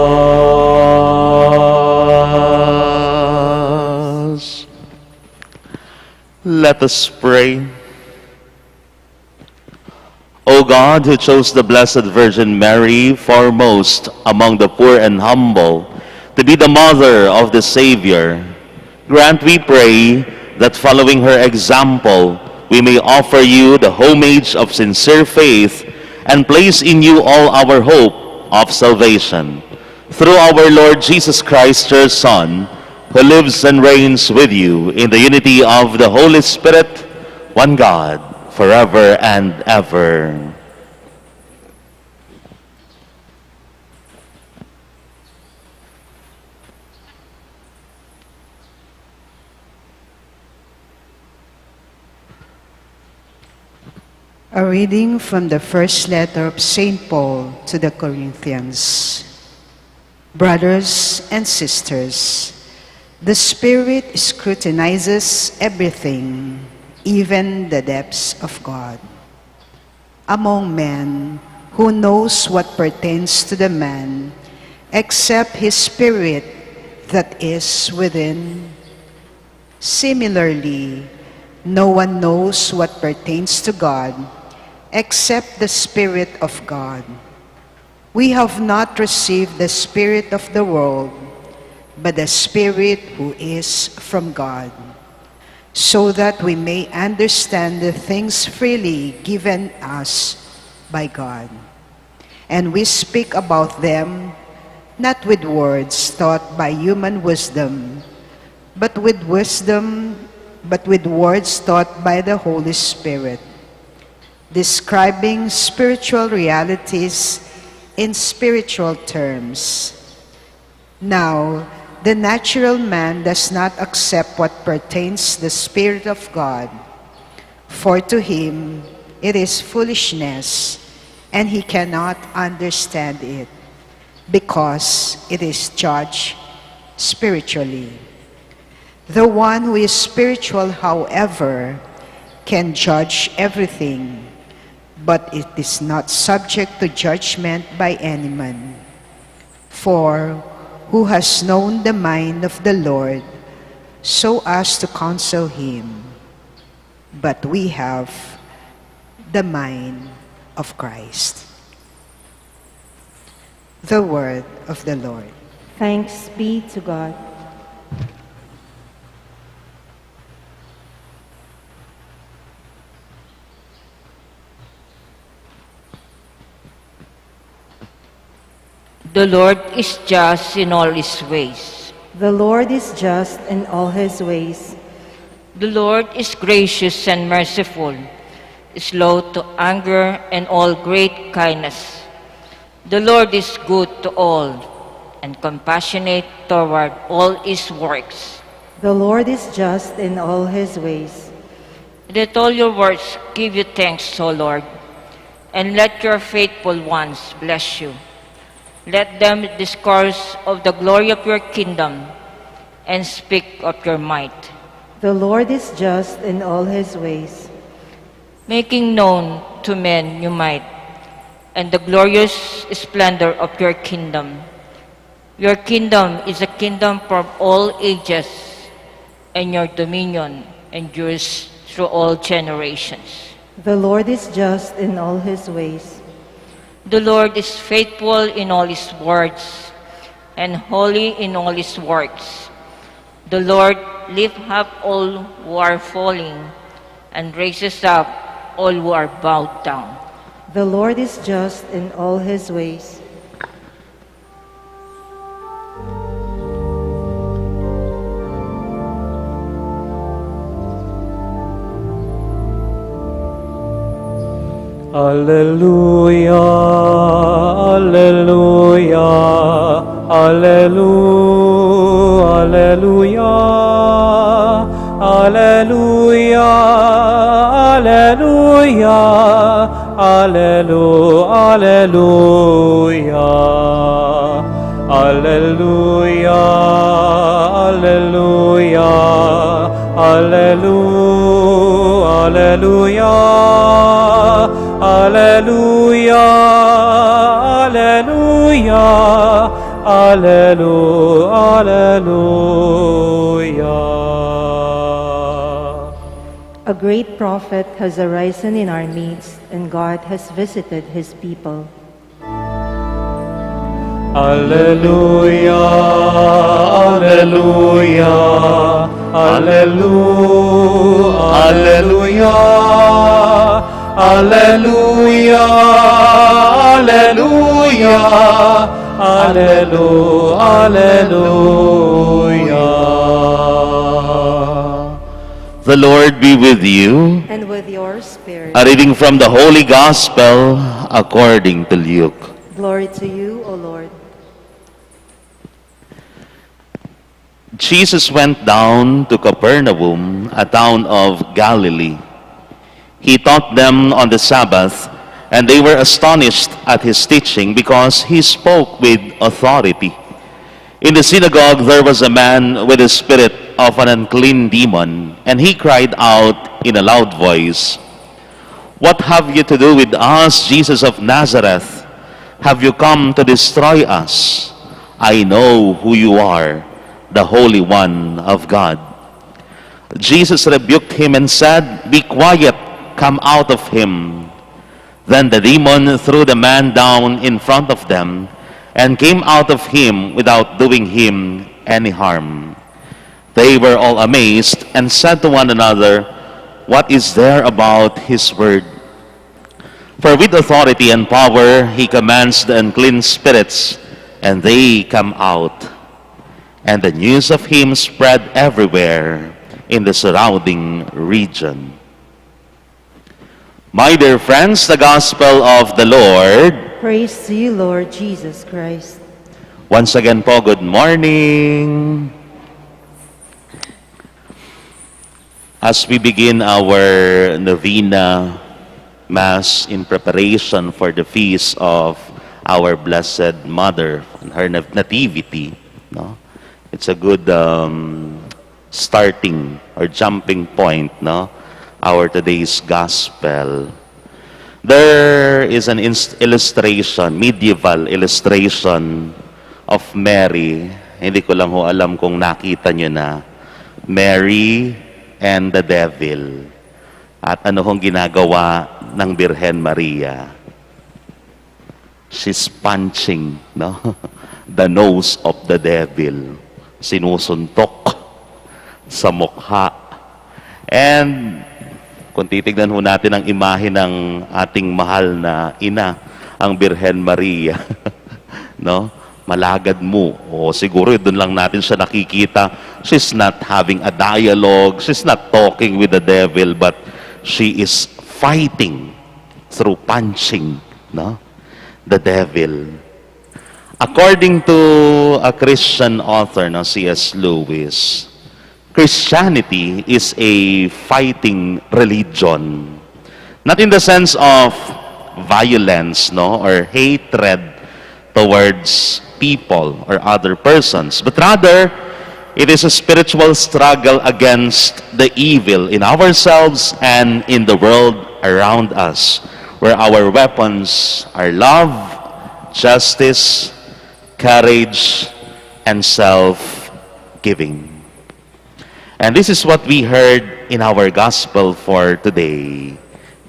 Let us pray. O God, who chose the Blessed Virgin Mary, foremost among the poor and humble, to be the mother of the Savior, grant, we pray, that following her example, we may offer you the homage of sincere faith and place in you all our hope of salvation. Through our Lord Jesus Christ, your Son, who lives and reigns with you in the unity of the Holy Spirit, one God, forever and ever. A reading from the first letter of Saint Paul to the Corinthians. Brothers and sisters, the Spirit scrutinizes everything, even the depths of God. Among men, who knows what pertains to the man, except his spirit that is within? Similarly, no one knows what pertains to God, except the Spirit of God. We have not received the spirit of the world, but the Spirit who is from God, so that we may understand the things freely given us by God. And we speak about them, not with words taught by human wisdom, but with wisdom, but with words taught by the Holy Spirit, describing spiritual realities in spiritual terms. Now, the natural man does not accept what pertains the Spirit of God, for to him it is foolishness, and he cannot understand it, because it is judged spiritually. The one who is spiritual, however, can judge everything, but it is not subject to judgment by any man. For who has known the mind of the Lord so as to counsel him? But we have the mind of Christ. The word of the Lord. Thanks be to God. The Lord is just in all his ways. The Lord is just in all his ways. The Lord is gracious and merciful, slow to anger, and all great kindness. The Lord is good to all, and compassionate toward all his works. The Lord is just in all his ways. Let all your works give you thanks, O Lord, and let your faithful ones bless you. Let them discourse of the glory of your kingdom and speak of your might. The Lord is just in all his ways. making known to men your might and the glorious splendor of your kingdom. Your kingdom is a kingdom for all ages, and your dominion endures through all generations. The Lord is just in all his ways. The Lord is faithful in all his words and holy in all his works. The Lord lifts up all who are falling and raises up all who are bowed down. The Lord is just in all his ways. Alleluia, alleluia, allelu-, alleluia, alleluia, alleluia, allelu-, alleluia, alleluia, alleluia, allelu-, alleluia, alleluia, alleluia, allelu-, alleluia. A great prophet has arisen in our midst, and God has visited his people. Alleluia, alleluia, allelu-, alleluia, alleluia, alleluia, allelu-, alleluia. The Lord be with you. And with your spirit. A reading from the Holy Gospel according to Luke. Glory to you, O Lord. Jesus went down to Capernaum, a town of Galilee. He taught them on the Sabbath, and they were astonished at his teaching, because he spoke with authority. In the synagogue there was a man with a spirit of an unclean demon, and he cried out in a loud voice, "What have you to do with us, Jesus of Nazareth? Have you come to destroy us? I know who you are, the Holy One of God." Jesus rebuked him and said, "Be quiet, come out of him." Then the demon threw the man down in front of them and came out of him without doing him any harm. They were all amazed and said to one another, "What is there about his word? For with authority and power he commands the unclean spirits, and they come out." And the news of him spread everywhere in the surrounding region. My dear friends, the gospel of the Lord. Praise to you, Lord Jesus Christ. Once again po, good morning. As we begin our novena Mass in preparation for the feast of our Blessed Mother and her nav-, Nativity, no? It's a good, um, starting or jumping point, no? Our today's gospel. There is an ins-, illustration, medieval illustration of Mary. Hindi ko lang ho alam kung nakita nyo na. Mary and the Devil. At ano hong ginagawa ng Birhen Maria? She's punching, no? The nose of the devil. Sinusuntok sa mukha. And kung titignan ho natin ang imahe ng ating mahal na ina, ang Birhen Maria, no? Malagad mu. O siguro doon lang natin siya nakikita. She's not having a dialogue. She's not talking with the devil, but she is fighting through punching, no? The devil. According to a Christian author, no, C S Lewis, Christianity is a fighting religion. Not in the sense of violence, no, or hatred towards people or other persons, but rather it is a spiritual struggle against the evil in ourselves and in the world around us, where our weapons are love, justice, courage, and self giving. And this is what we heard in our gospel for today.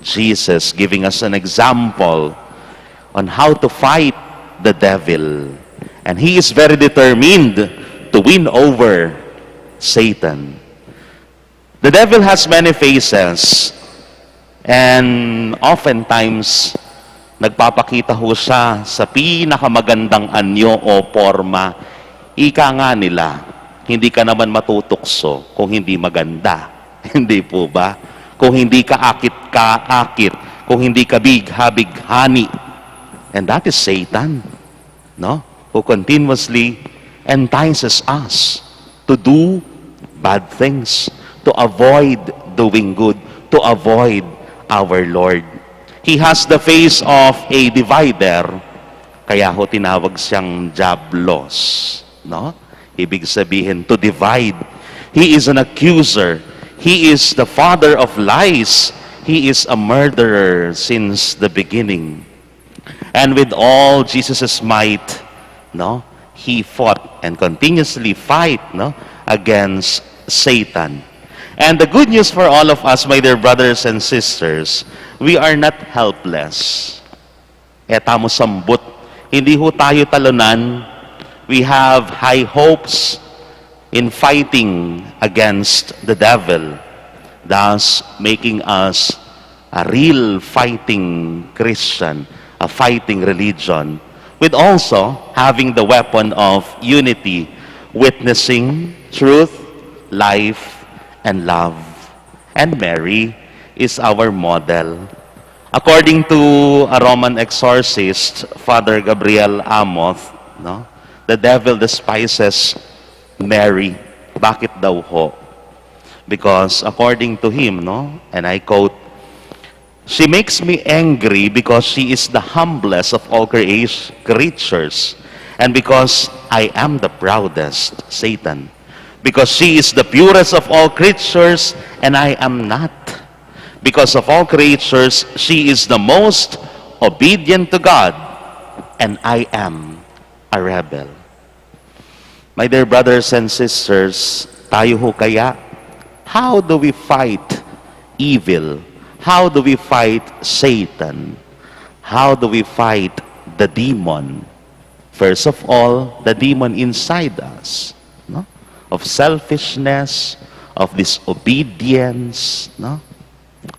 Jesus giving us an example on how to fight the devil. And he is very determined to win over Satan. The devil has many faces, and oftentimes, nagpapakita ho siya sa pinakamagandang anyo o porma. Ika nga nila, hindi ka naman matutukso kung hindi maganda. Hindi po ba? Kung hindi ka akit-kaakit, kung hindi ka bigha-bighani. And that is Satan, no? Who continuously entices us to do bad things, to avoid doing good, to avoid our Lord. He has the face of a divider, kaya ho tinawag siyang Diablos, no? Ibig sabihin, to divide. He is an accuser. He is the father of lies. He is a murderer since the beginning. And with all Jesus' might, no, he fought and continuously fight, no, against Satan. And the good news for all of us, my dear brothers and sisters, we are not helpless. E tamu sambut. Hindi ho tayo talunan. We have high hopes in fighting against the devil, thus making us a real fighting Christian, a fighting religion, with also having the weapon of unity, witnessing truth, life, and love. And Mary is our model. According to a Roman exorcist, Father Gabriel Amorth, no, the devil despises Mary. Bakit daw ho? Because according to him, no, and I quote, "She makes me angry because she is the humblest of all creation, creatures, and because I am the proudest, Satan. Because she is the purest of all creatures, and I am not. Because of all creatures, she is the most obedient to God, and I am a rebel." My dear brothers and sisters, tayo ho kaya, how do we fight evil? How do we fight Satan? How do we fight the demon? First of all, the demon inside us, no? Of selfishness, of disobedience, no?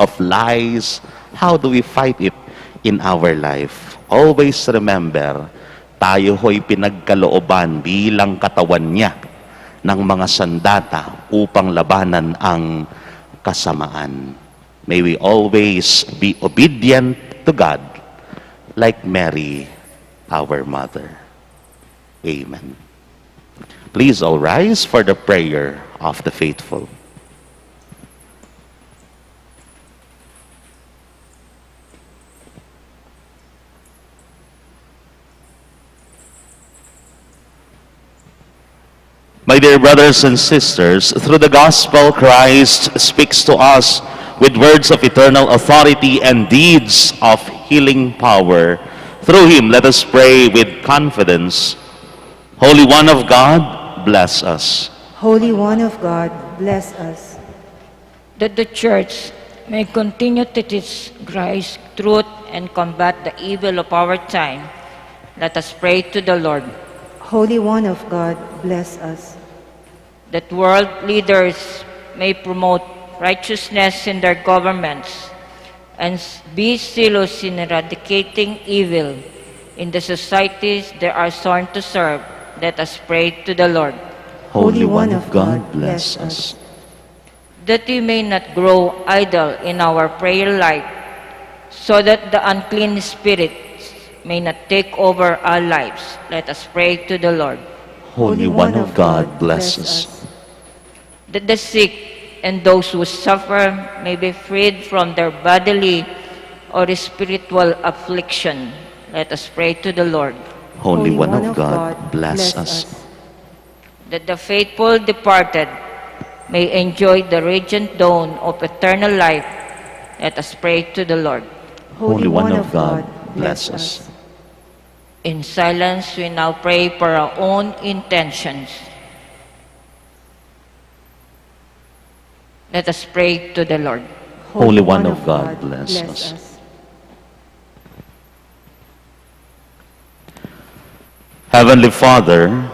Of lies. How do we fight it in our life? Always remember, tayo ho'y pinagkalooban bilang katawan niya ng mga sandata upang labanan ang kasamaan. May we always be obedient to God like Mary, our mother. Amen. Please all rise for the prayer of the faithful. My dear brothers and sisters, through the gospel, Christ speaks to us with words of eternal authority and deeds of healing power. Through him, let us pray with confidence. Holy One of God, bless us. Holy One of God, bless us. That the Church may continue to teach Christ, truth, and combat the evil of our time, let us pray to the Lord. Holy One of God, bless us. That world leaders may promote righteousness in their governments and s-, be zealous in eradicating evil in the societies they are sworn to serve, let us pray to the Lord. Holy One of God, bless us. That we may not grow idle in our prayer life, so that the unclean spirits may not take over our lives. Let us pray to the Lord. Holy One of God, bless us. That the sick and those who suffer may be freed from their bodily or spiritual affliction. Let us pray to the Lord. Holy One of God, bless us. That the faithful departed may enjoy the radiant dawn of eternal life Let us pray to the Lord. Holy One of God, bless us. In silence, we now pray for our own intentions. Let us pray to the Lord. Holy One of God, bless us. Heavenly Father,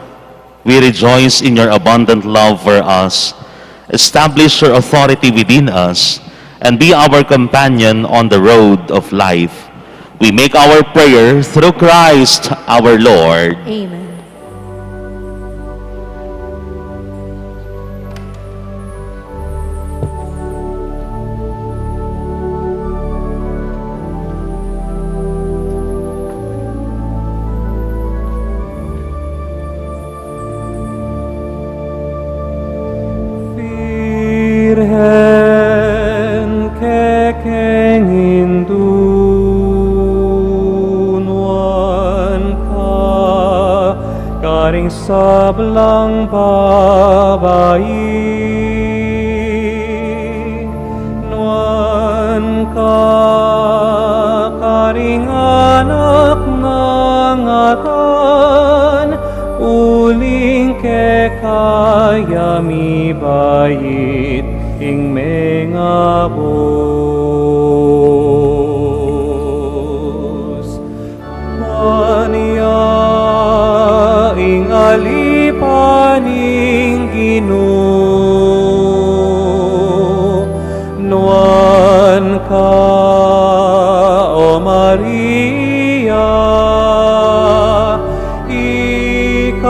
we rejoice in your abundant love for us. Establish your authority within us and be our companion on the road of life. We make our prayer through Christ our Lord. Amen. Virgen, kekeng indu, nuan ka karing sablang babai, nuan ka karing anak nang atan, uling keka ya mibait ing mengabus. Nuan ya ing alipan ning Ginu, nuan ka, O Maria, ikang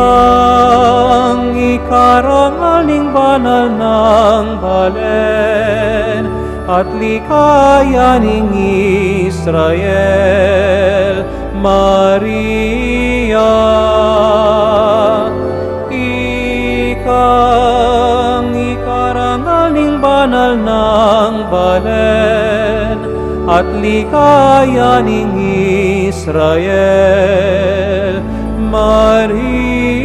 ikarangal ning banal nang balen, at likaya ning Israel, Maria, ikang ikarangal ning banal nang balen, at likaya ning Israel, Maria.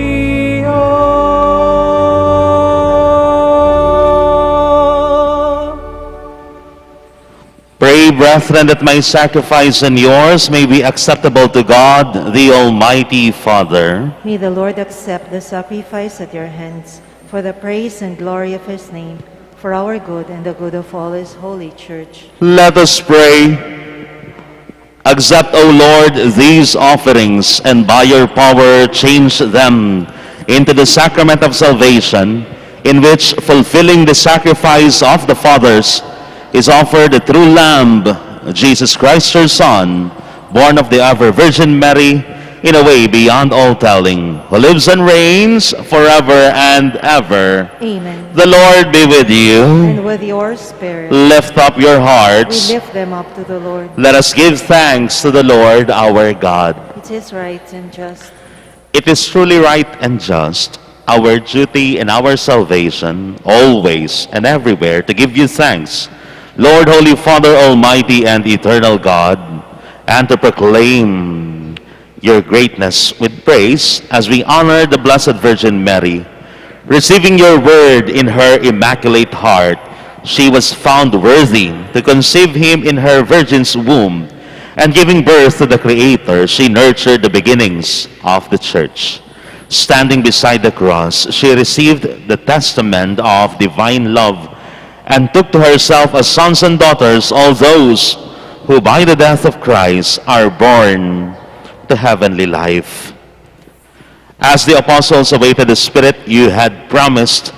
Pray, brethren, that my sacrifice and yours may be acceptable to God, the Almighty Father. May the Lord accept the sacrifice at your hands for the praise and glory of his name, for our good and the good of all his holy church. Let us pray. Accept, O Lord, these offerings, and by your power change them into the sacrament of salvation, in which, fulfilling the sacrifice of the fathers, is offered the true Lamb, Jesus Christ, your Son, born of the ever Virgin Mary, in a way beyond all telling, who lives and reigns forever and ever. Amen. The Lord be with you. And with your spirit. Lift up your hearts. We lift them up to the Lord. Let us give thanks to the Lord our God. It is right and just. It is truly right and just, our duty and our salvation, always and everywhere to give you thanks, Lord, Holy Father, Almighty and Eternal God, and to proclaim your greatness with praise as we honor the Blessed Virgin Mary. Receiving your word in her immaculate heart, she was found worthy to conceive him in her virgin's womb, and giving birth to the Creator, she nurtured the beginnings of the church. Standing beside the cross, she received the testament of divine love and took to herself as sons and daughters all those who by the death of Christ are born to heavenly life. As the apostles awaited the Spirit you had promised,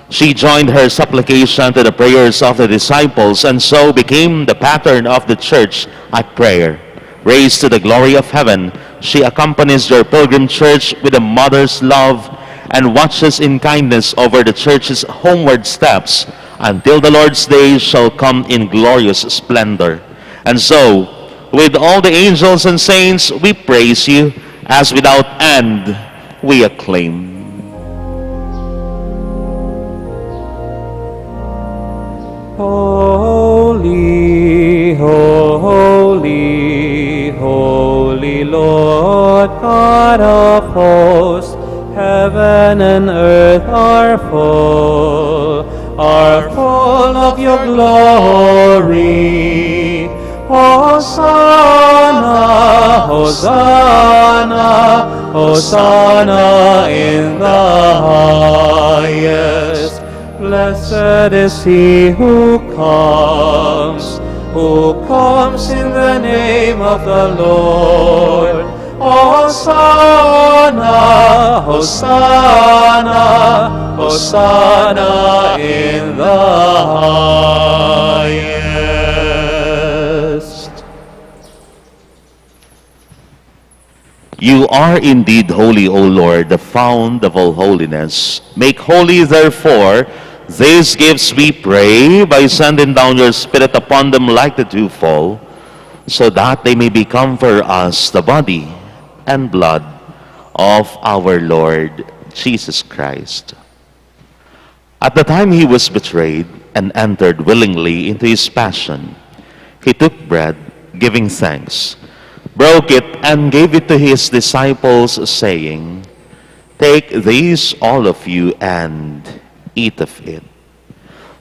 she joined her supplication to the prayers of the disciples and so became the pattern of the church at prayer. Raised to the glory of heaven, she accompanies your pilgrim church with a mother's love and watches in kindness over the church's homeward steps until the Lord's day shall come in glorious splendor. And so, with all the angels and saints, we praise you, as without end we acclaim. Holy, holy, holy Lord God of hosts, heaven and earth are full are full of your glory. Hosanna, Hosanna, Hosanna in the highest. Blessed is he who comes, who comes in the name of the Lord. Hosanna, Hosanna, Hosanna in the highest. You are indeed holy, O Lord, the fount of all holiness. Make holy, therefore, these gifts, we pray, by sending down your Spirit upon them like the dewfall, so that they may become for us the body and blood of our Lord Jesus Christ. At the time he was betrayed and entered willingly into his passion, he took bread, giving thanks, broke it, and gave it to his disciples, saying, "Take this, all of you, and eat of it.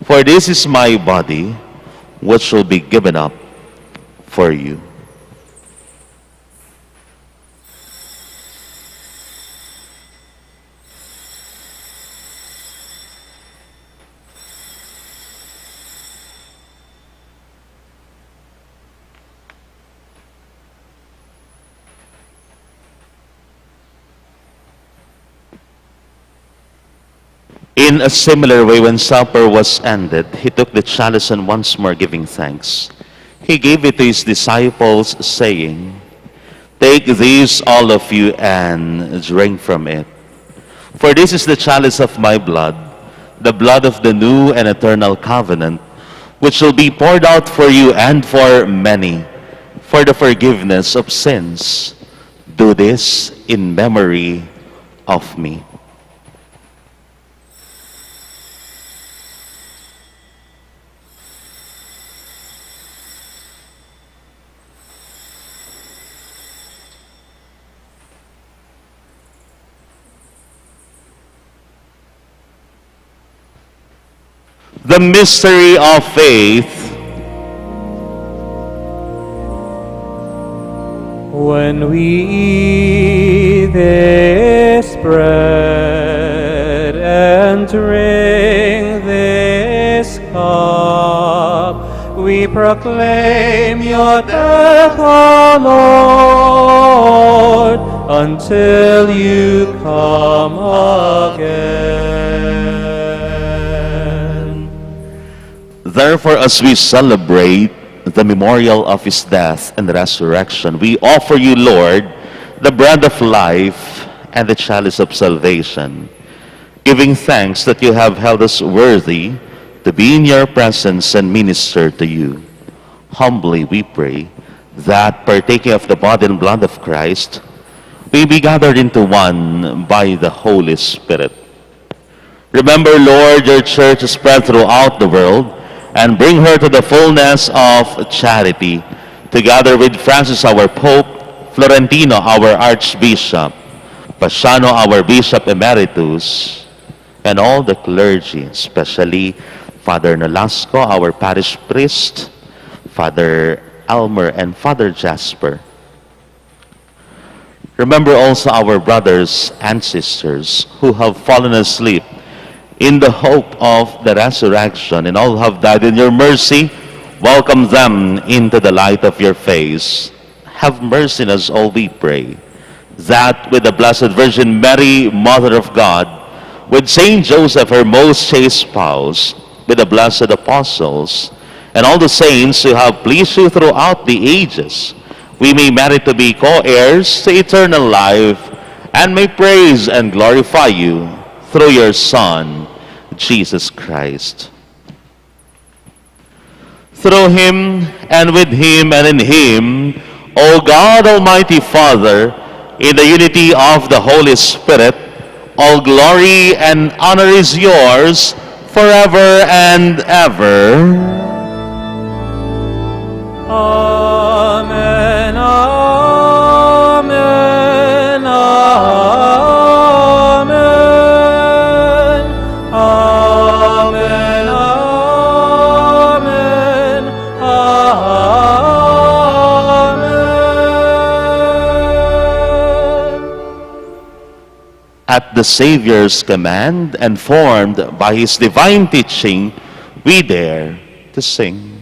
For this is my body, which will be given up for you." In a similar way, when supper was ended, he took the chalice and, once more giving thanks, he gave it to his disciples, saying, "Take this, all of you, and drink from it. For this is the chalice of my blood, the blood of the new and eternal covenant, which will be poured out for you and for many for the forgiveness of sins. Do this in memory of me." The mystery of faith. When we eat this bread and drink this cup, we proclaim your death, O Lord, until you come again. Therefore, as we celebrate the memorial of his death and resurrection, we offer you, Lord, the bread of life and the chalice of salvation, giving thanks that you have held us worthy to be in your presence and minister to you. Humbly we pray that, partaking of the body and blood of Christ, we be gathered into one by the Holy Spirit. Remember, Lord, your church spread throughout the world, and bring her to the fullness of charity, together with Francis, our Pope, Florentino, our Archbishop, Paciano, our Bishop Emeritus, and all the clergy, especially Father Nolasco, our parish priest, Father Elmer, and Father Jasper. Remember also our brothers and sisters who have fallen asleep in the hope of the resurrection, and all who have died. In your mercy, welcome them into the light of your face. Have mercy on us all, we pray, that with the Blessed Virgin Mary, Mother of God, with Saint Joseph, her most chaste spouse, with the blessed apostles, and all the saints who have pleased you throughout the ages, we may merit to be co-heirs to eternal life, and may praise and glorify you through your Son, Jesus Christ. Through him, and with him, and in him, O God, Almighty Father, in the unity of the Holy Spirit, all glory and honor is yours forever and ever. Amen, amen, amen. Amen, At the Savior's command and formed by his divine teaching, we dare to sing.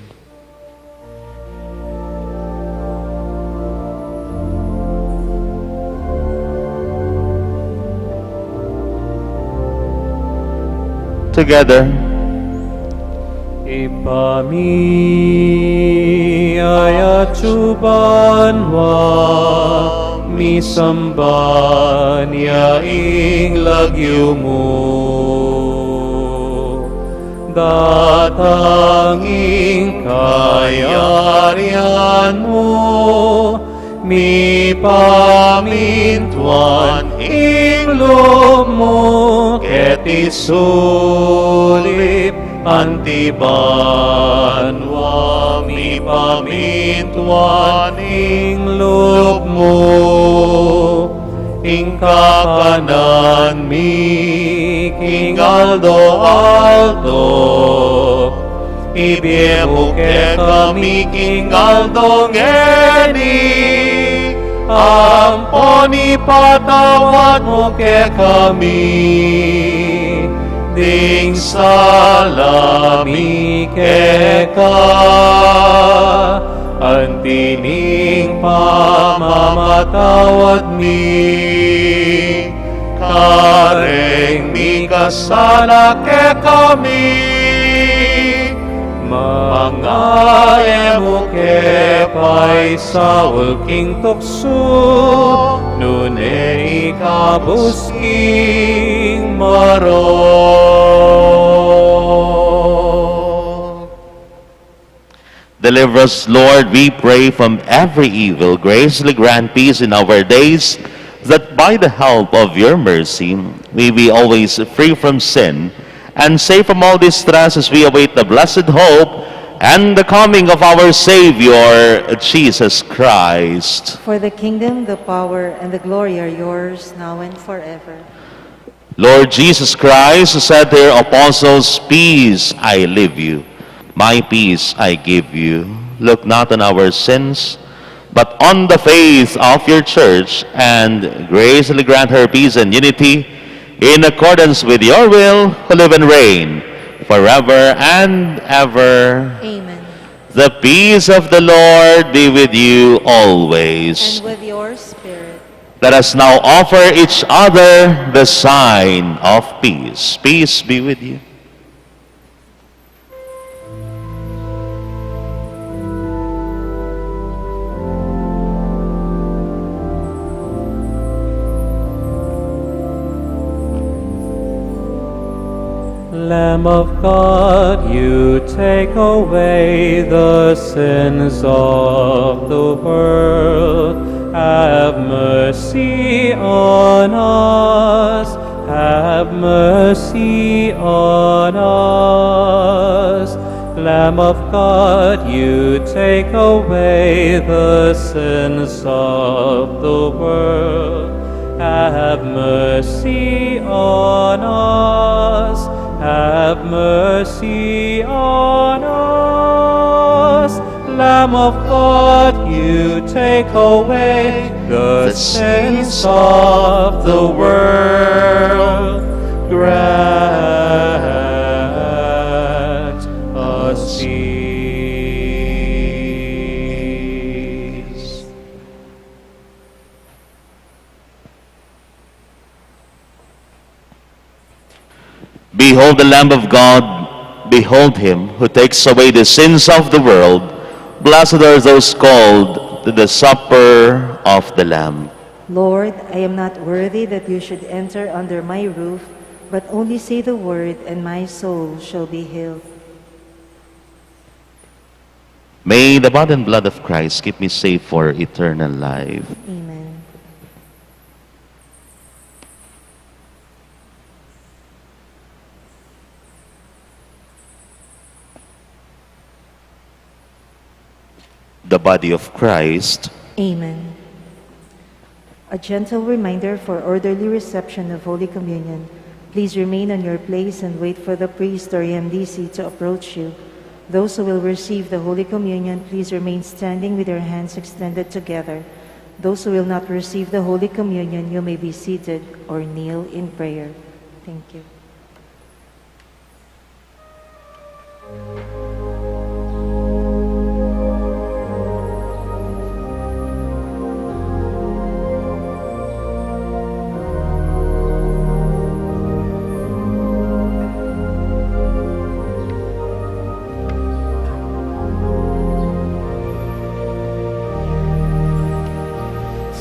Together. Ibpa mi, atsu ka banua, misamban ya ing lagyu mu. Datang ing kayarian mu, mipamintuan ing lub mu keti sulip anti banua. Mipamintuan ing lub mu, ing kakanan mi king aldo-aldo ibie mu kekami king aldo ngeni, ampon ipatawad mu kekami ding sala mi keka, anti ning pamamatawad mi kareng mikasala kekami. Manga e mu ke paisaul king tuksu, nune ikabus ing marok. Deliver us, Lord, we pray, from every evil. Graciously grant peace in our days, that by the help of your mercy we be always free from sin and safe from all distress as we await the blessed hope and the coming of our Savior, Jesus Christ. For the kingdom, the power, and the glory are yours, now and forever. Lord Jesus Christ, who said to your apostles, "Peace I leave you, my peace I give you," look not on our sins, but on the faith of your church, and graciously grant her peace and unity in accordance with your will, who live and reign forever and ever. Amen. The peace of the Lord be with you always. And with your spirit. Let us now offer each other the sign of peace. Peace be with you. Lamb of God, you take away the sins of the world. Have mercy on us. Have mercy on us. Lamb of God, you take away the sins of the world. Have mercy on us. Have mercy on us. Lamb of God, you take away the sins of the world. Grant us peace. Behold the Lamb of God. Behold him who takes away the sins of the world. Blessed are those called to the supper of the Lamb. Lord, I am not worthy that you should enter under my roof, but only say the word, and my soul shall be healed. May the body and blood of Christ keep me safe for eternal life. Amen. The body of Christ. Amen. A gentle reminder for orderly reception of Holy Communion. Please remain on your place and wait for the priest or M D C to approach you. Those who will receive the Holy Communion, please remain standing with your hands extended together. Those who will not receive the Holy Communion, you may be seated or kneel in prayer. Thank you.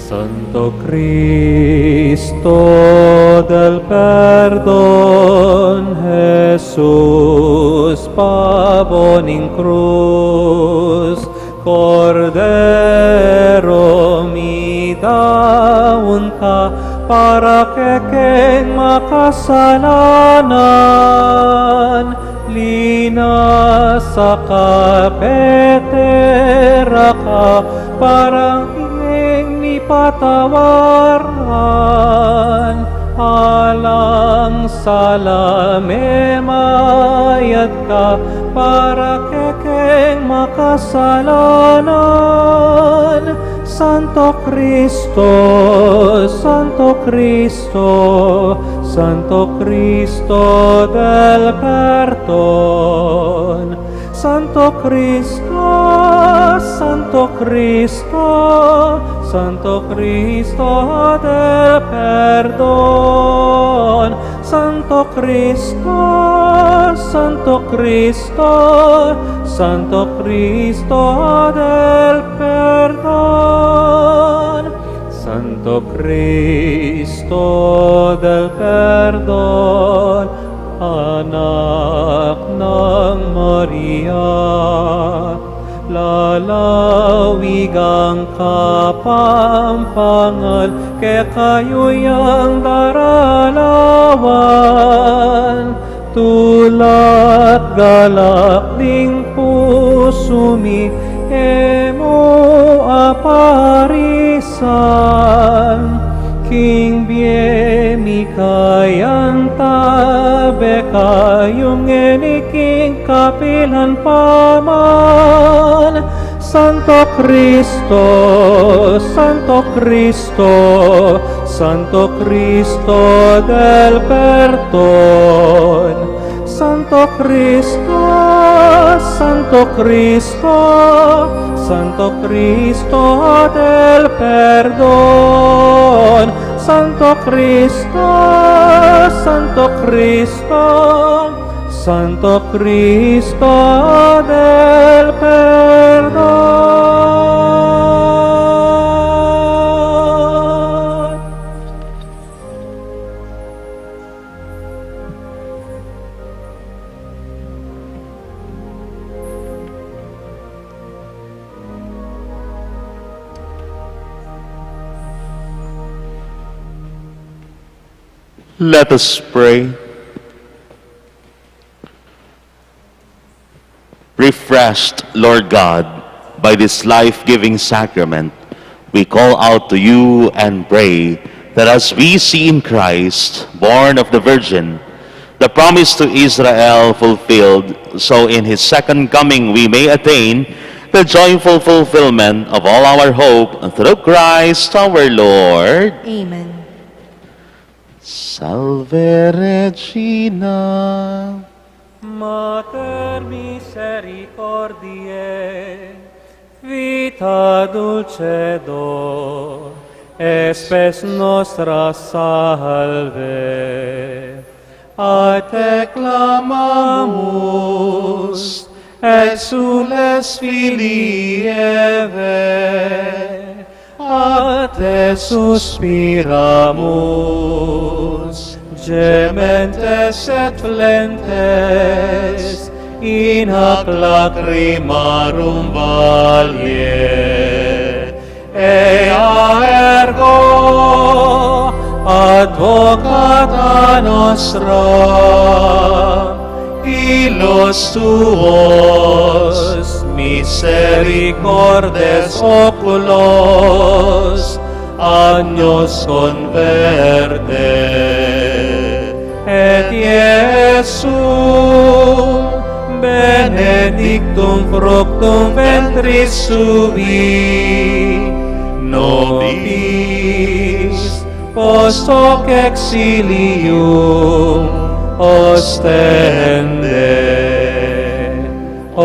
Santo Cristo del perdon, Jesus pabo ning krus, Kordero mi, daun ka para kekeng makasalanan. Linasa ka, petera ka, para kekeng mipatawaran. Alang sala memayad ka para kekeng makasalanan. Santo Cristo, Santo Cristo, Santo Cristo del perdon. Santo Cristo, Santo Cristo, Santo Cristo del perdon. Santo Cristo, Santo Cristo, Santo Cristo del perdon. Santo Cristo del perdon, Anak nang Maria, lalawigan ka pampangal kekayu yang daralawan. Tula't galak ning pusu mi, e mu aparisan. King bie mi kayang tabe kayung e ni king kapilan pa man. Santo Cristo, Santo Cristo, Santo Cristo del perdon. Santo Cristo, Santo Cristo, Santo Cristo del perdon. Santo Cristo, Santo Cristo, Santo Cristo del perdon. Let us pray. Refreshed, Lord God, by this life-giving sacrament, we call out to you and pray that as we see in Christ, born of the Virgin, the promise to Israel fulfilled, so in his second coming we may attain the joyful fulfillment of all our hope through Christ our Lord. Amen. Salve Regina. Mater misericordiae, vita dulcedo, spes nostra salve. A te clamamus, exsules filii Evae, a te suspiramus, gementes et flentes, in hac lacrimarum valle. Ea ergo advocata nostra, illos tuos misericordes oculos agnos converte. Et Iesum benedictum fructum ventris sui, nobis Peace, post hoc exilium ostende. O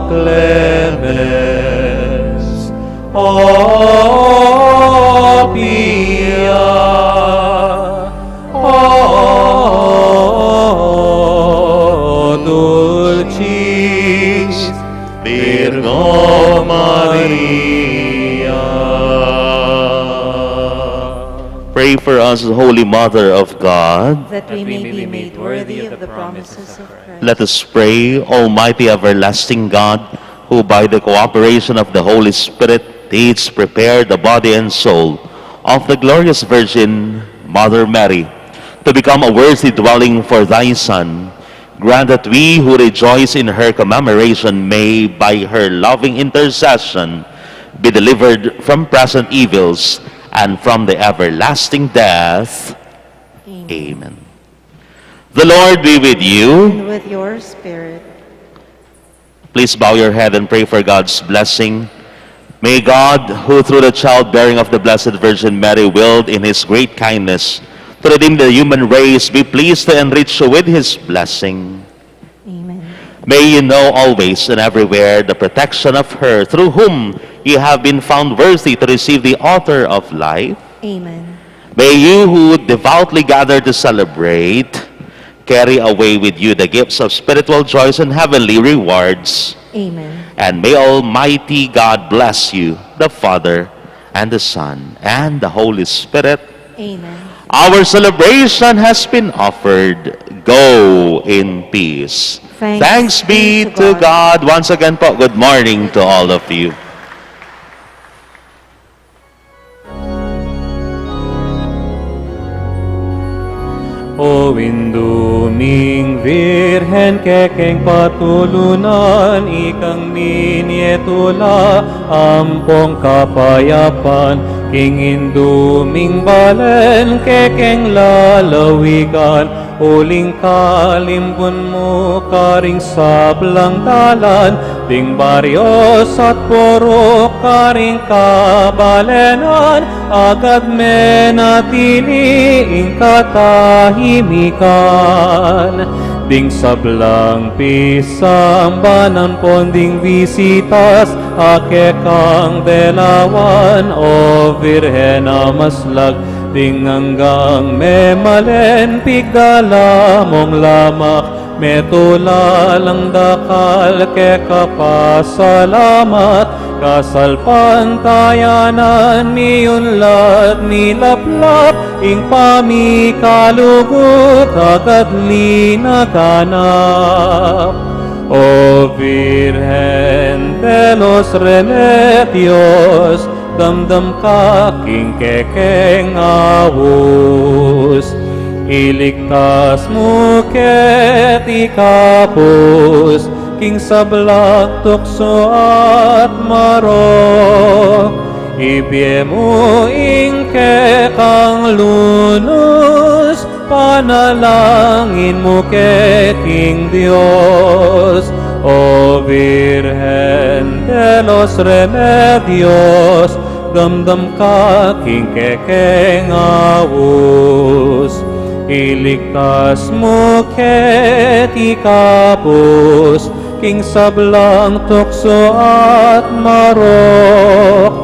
clemens, o pia, o dulcis Virgo Maria. Pray for us, Holy Mother of God. That we may be made worthy of the promises of Christ. Let us pray. Almighty, everlasting God, who by the cooperation of the Holy Spirit didst prepare the body and soul of the glorious Virgin Mother Mary to become a worthy dwelling for thy Son, grant that we who rejoice in her commemoration may, by her loving intercession, be delivered from present evils and from the everlasting death. Amen. Amen. The Lord be with you. And with your spirit. Please bow your head and pray for God's blessing. May God, who through the childbearing of the Blessed Virgin Mary willed in his great kindness to redeem the human race, be pleased to enrich you with his blessing. Amen. May you know always and everywhere the protection of her through whom you have been found worthy to receive the author of life. Amen. May you who devoutly gather to celebrate carry away with you the gifts of spiritual joys and heavenly rewards. Amen. And may Almighty God bless you, the Father, and the Son, and the Holy Spirit. Amen. Our celebration has been offered. Go in peace. Thanks be to God. Once again po, good morning to all of you. O Indu ming Virgen, kekeng patulunan, ikang minie tula ampong kapayapan, king Indu ming balen kekeng lalawigan, uling kalimbun mu karing sablang dalan, ding baryos at purok karing kabalenan, agad menatili ing katahimikan. Ding sablang pisamban ampon ding bisitas a kekang delawan, O Virgen a maslag, ding anggang memalen pigdala mung lamak, metula lang dakal keka pasalamat, kasalpantayanan miunlad milaplap, ing pamikalugud agad linaganap. O Virgen de los Remedios, damdam ka king kekeng aus, iligtas mu keti kapus king sablang tuksu at marok, ibie mu ing kekang lunus, panalangin mu ke king Dios. O Virgen de los Remedios, damdam ka king kekeng aus, iligtas mu keti kapus king sablang tuksu at marok,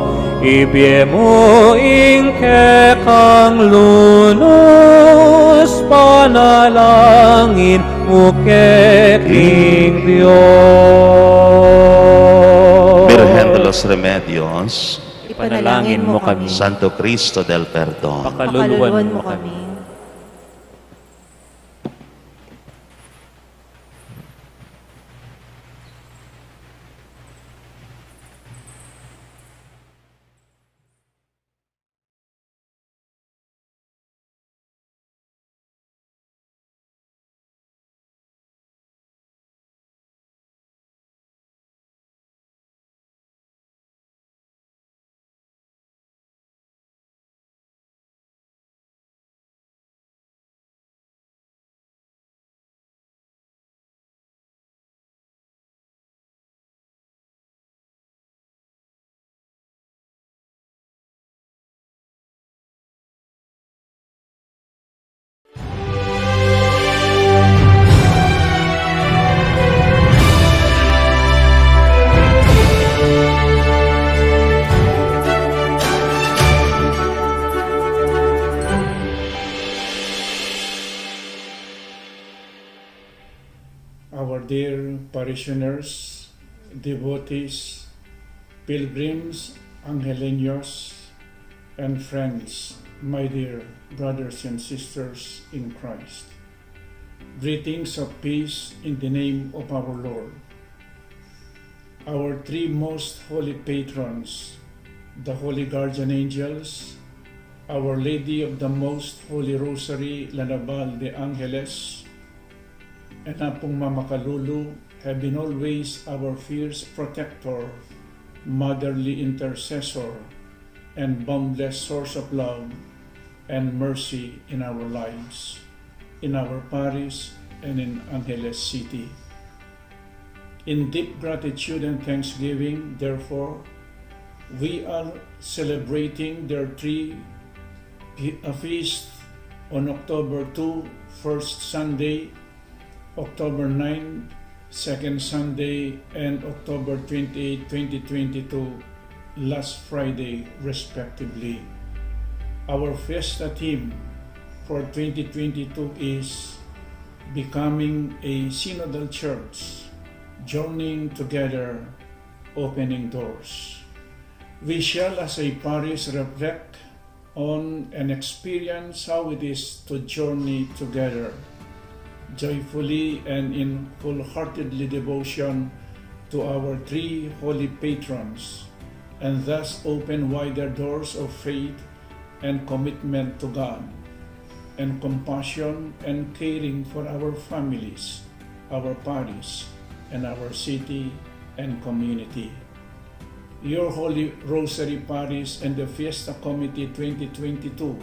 ibie mu ing kekang lunus, panalangin mu ke king Dios. Virgen de los Remedios, ipanalangin mu kami. Santo Cristo del Perdon, pakaluluan mu kami. parishioners, devotees, pilgrims, Angeleños, and friends, my dear brothers and sisters in Christ. Greetings of peace in the name of our Lord. Our three most holy patrons, the Holy Guardian Angels, Our Lady of the Most Holy Rosary, La Naval de Angeles, and Apung Mama Kalulu have been always our fierce protector, motherly intercessor, and boundless source of love and mercy in our lives, in our parish, and in Angeles City. In deep gratitude and thanksgiving, therefore, we are celebrating their three fe-, a feast on October two, first Sunday, October nine, second Sunday, and October twenty-eight, twenty twenty-two, last Friday, respectively. Our fiesta theme for twenty twenty-two is Becoming a Synodal Church, Journeying Together, Opening Doors. We shall, as a parish, reflect on and experience how it is to journey together, joyfully and in wholeheartedly devotion to our three holy patrons, and thus open wider doors of faith and commitment to God, and compassion and caring for our families, our parish, and our city and community. Your Holy Rosary Parish and the Fiesta Committee twenty twenty-two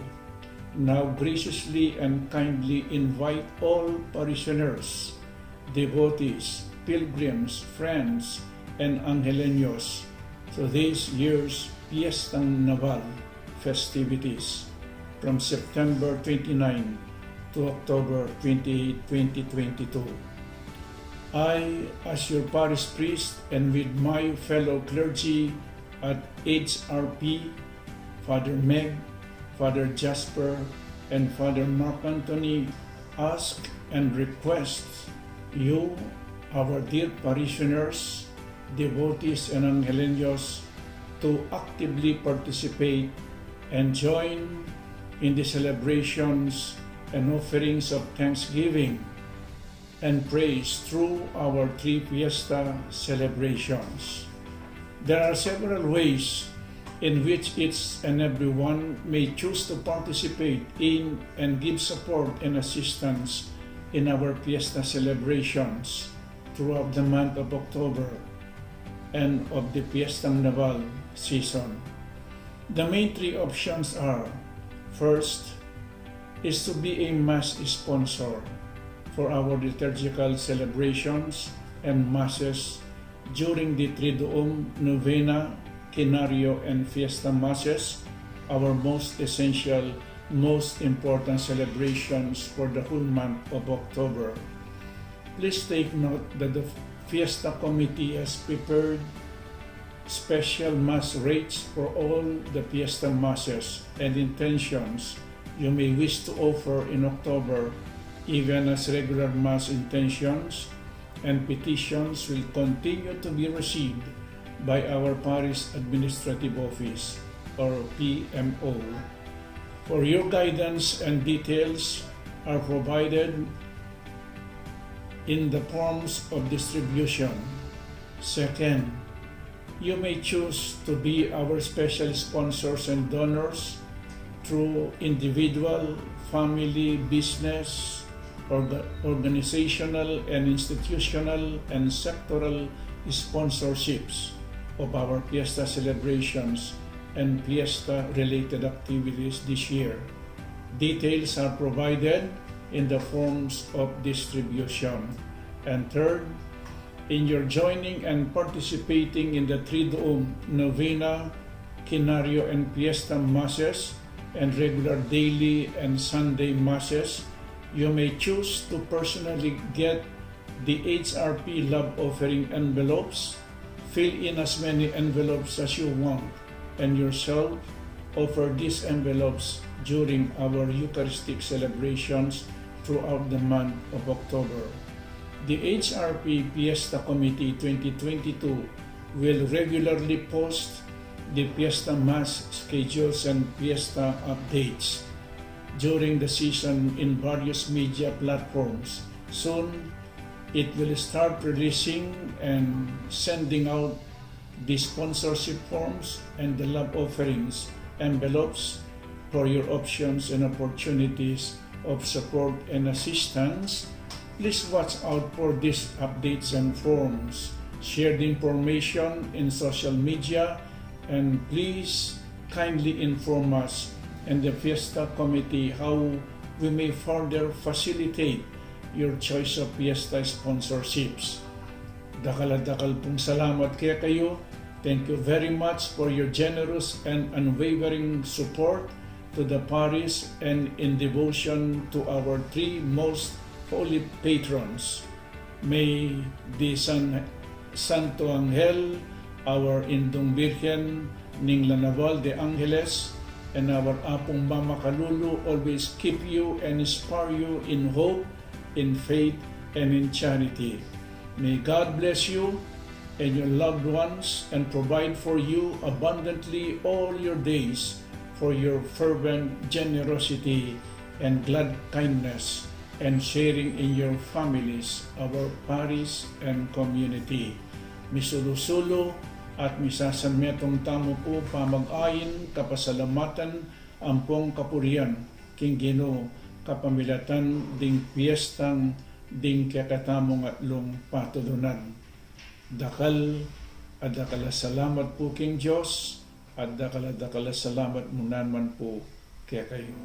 now graciously and kindly invite all parishioners, devotees, pilgrims, friends, and Angeleños to this year's Fiesta Naval festivities from September twenty-nine to October twenty-eight, twenty twenty-two. I, as your parish priest, and with my fellow clergy at H R P, Father Meg, Father Jasper, and Father Mark Anthony, ask and request you, our dear parishioners, devotees, and Angeleños, to actively participate and join in the celebrations and offerings of thanksgiving and praise through our three fiesta celebrations. There are several ways in which each and everyone may choose to participate in and give support and assistance in our fiesta celebrations throughout the month of October and of the Fiesta Naval season. The main three options are: first is to be a mass sponsor for our liturgical celebrations and masses during the Triduum, Novena, Quinario, and Fiesta Masses, our most essential, most important celebrations for the whole month of October. Please take note that the Fiesta Committee has prepared special mass rates for all the Fiesta Masses and intentions you may wish to offer in October, even as regular mass intentions and petitions will continue to be received by our Parish Administrative Office, or P M O. For your guidance, and details are provided in the forms of distribution. Second, you may choose to be our special sponsors and donors through individual, family, business, orga-, organizational, and institutional and sectoral sponsorships of our Fiesta celebrations and Fiesta-related activities this year. Details are provided in the forms of distribution. And third, in your joining and participating in the Triduum, Novena, Quinario, and Fiesta Masses, and regular daily and Sunday Masses, you may choose to personally get the H R P love offering envelopes. Fill in as many envelopes as you want and yourself offer these envelopes during our Eucharistic celebrations throughout the month of October. The H R P Fiesta Committee twenty twenty-two will regularly post the Fiesta Mass schedules and Fiesta updates during the season in various media platforms. Soon, it will start releasing and sending out the sponsorship forms and the love offerings envelopes for your options and opportunities of support and assistance. Please watch out for these updates and forms. Share the information in social media, and please kindly inform us and the Fiesta Committee how we may further facilitate your choice of Fiesta sponsorships. Dakal a dakal pung salamat kekayu. Thank you very much for your generous and unwavering support to the parish and in devotion to our three most holy patrons. May the San, Santo Angel, our Indung Birhen ning Lanaval de Angeles, and our Apung Mama Kalulu always keep you and inspire you in hope, in faith, and in charity. May God bless you and your loved ones and provide for you abundantly all your days for your fervent generosity and glad kindness and sharing in your families, our parish, and community. Misulu-sulu at misasanmetung tamu pu pamag-ain kapasalamatan ampong kapurian king Ginu kapamilatan ding piestang ding kekatamung atlung patulunan. Dakal a dakal a salamat pu king Dios, at dakal a dakal a salamat mu naman pu kekayu.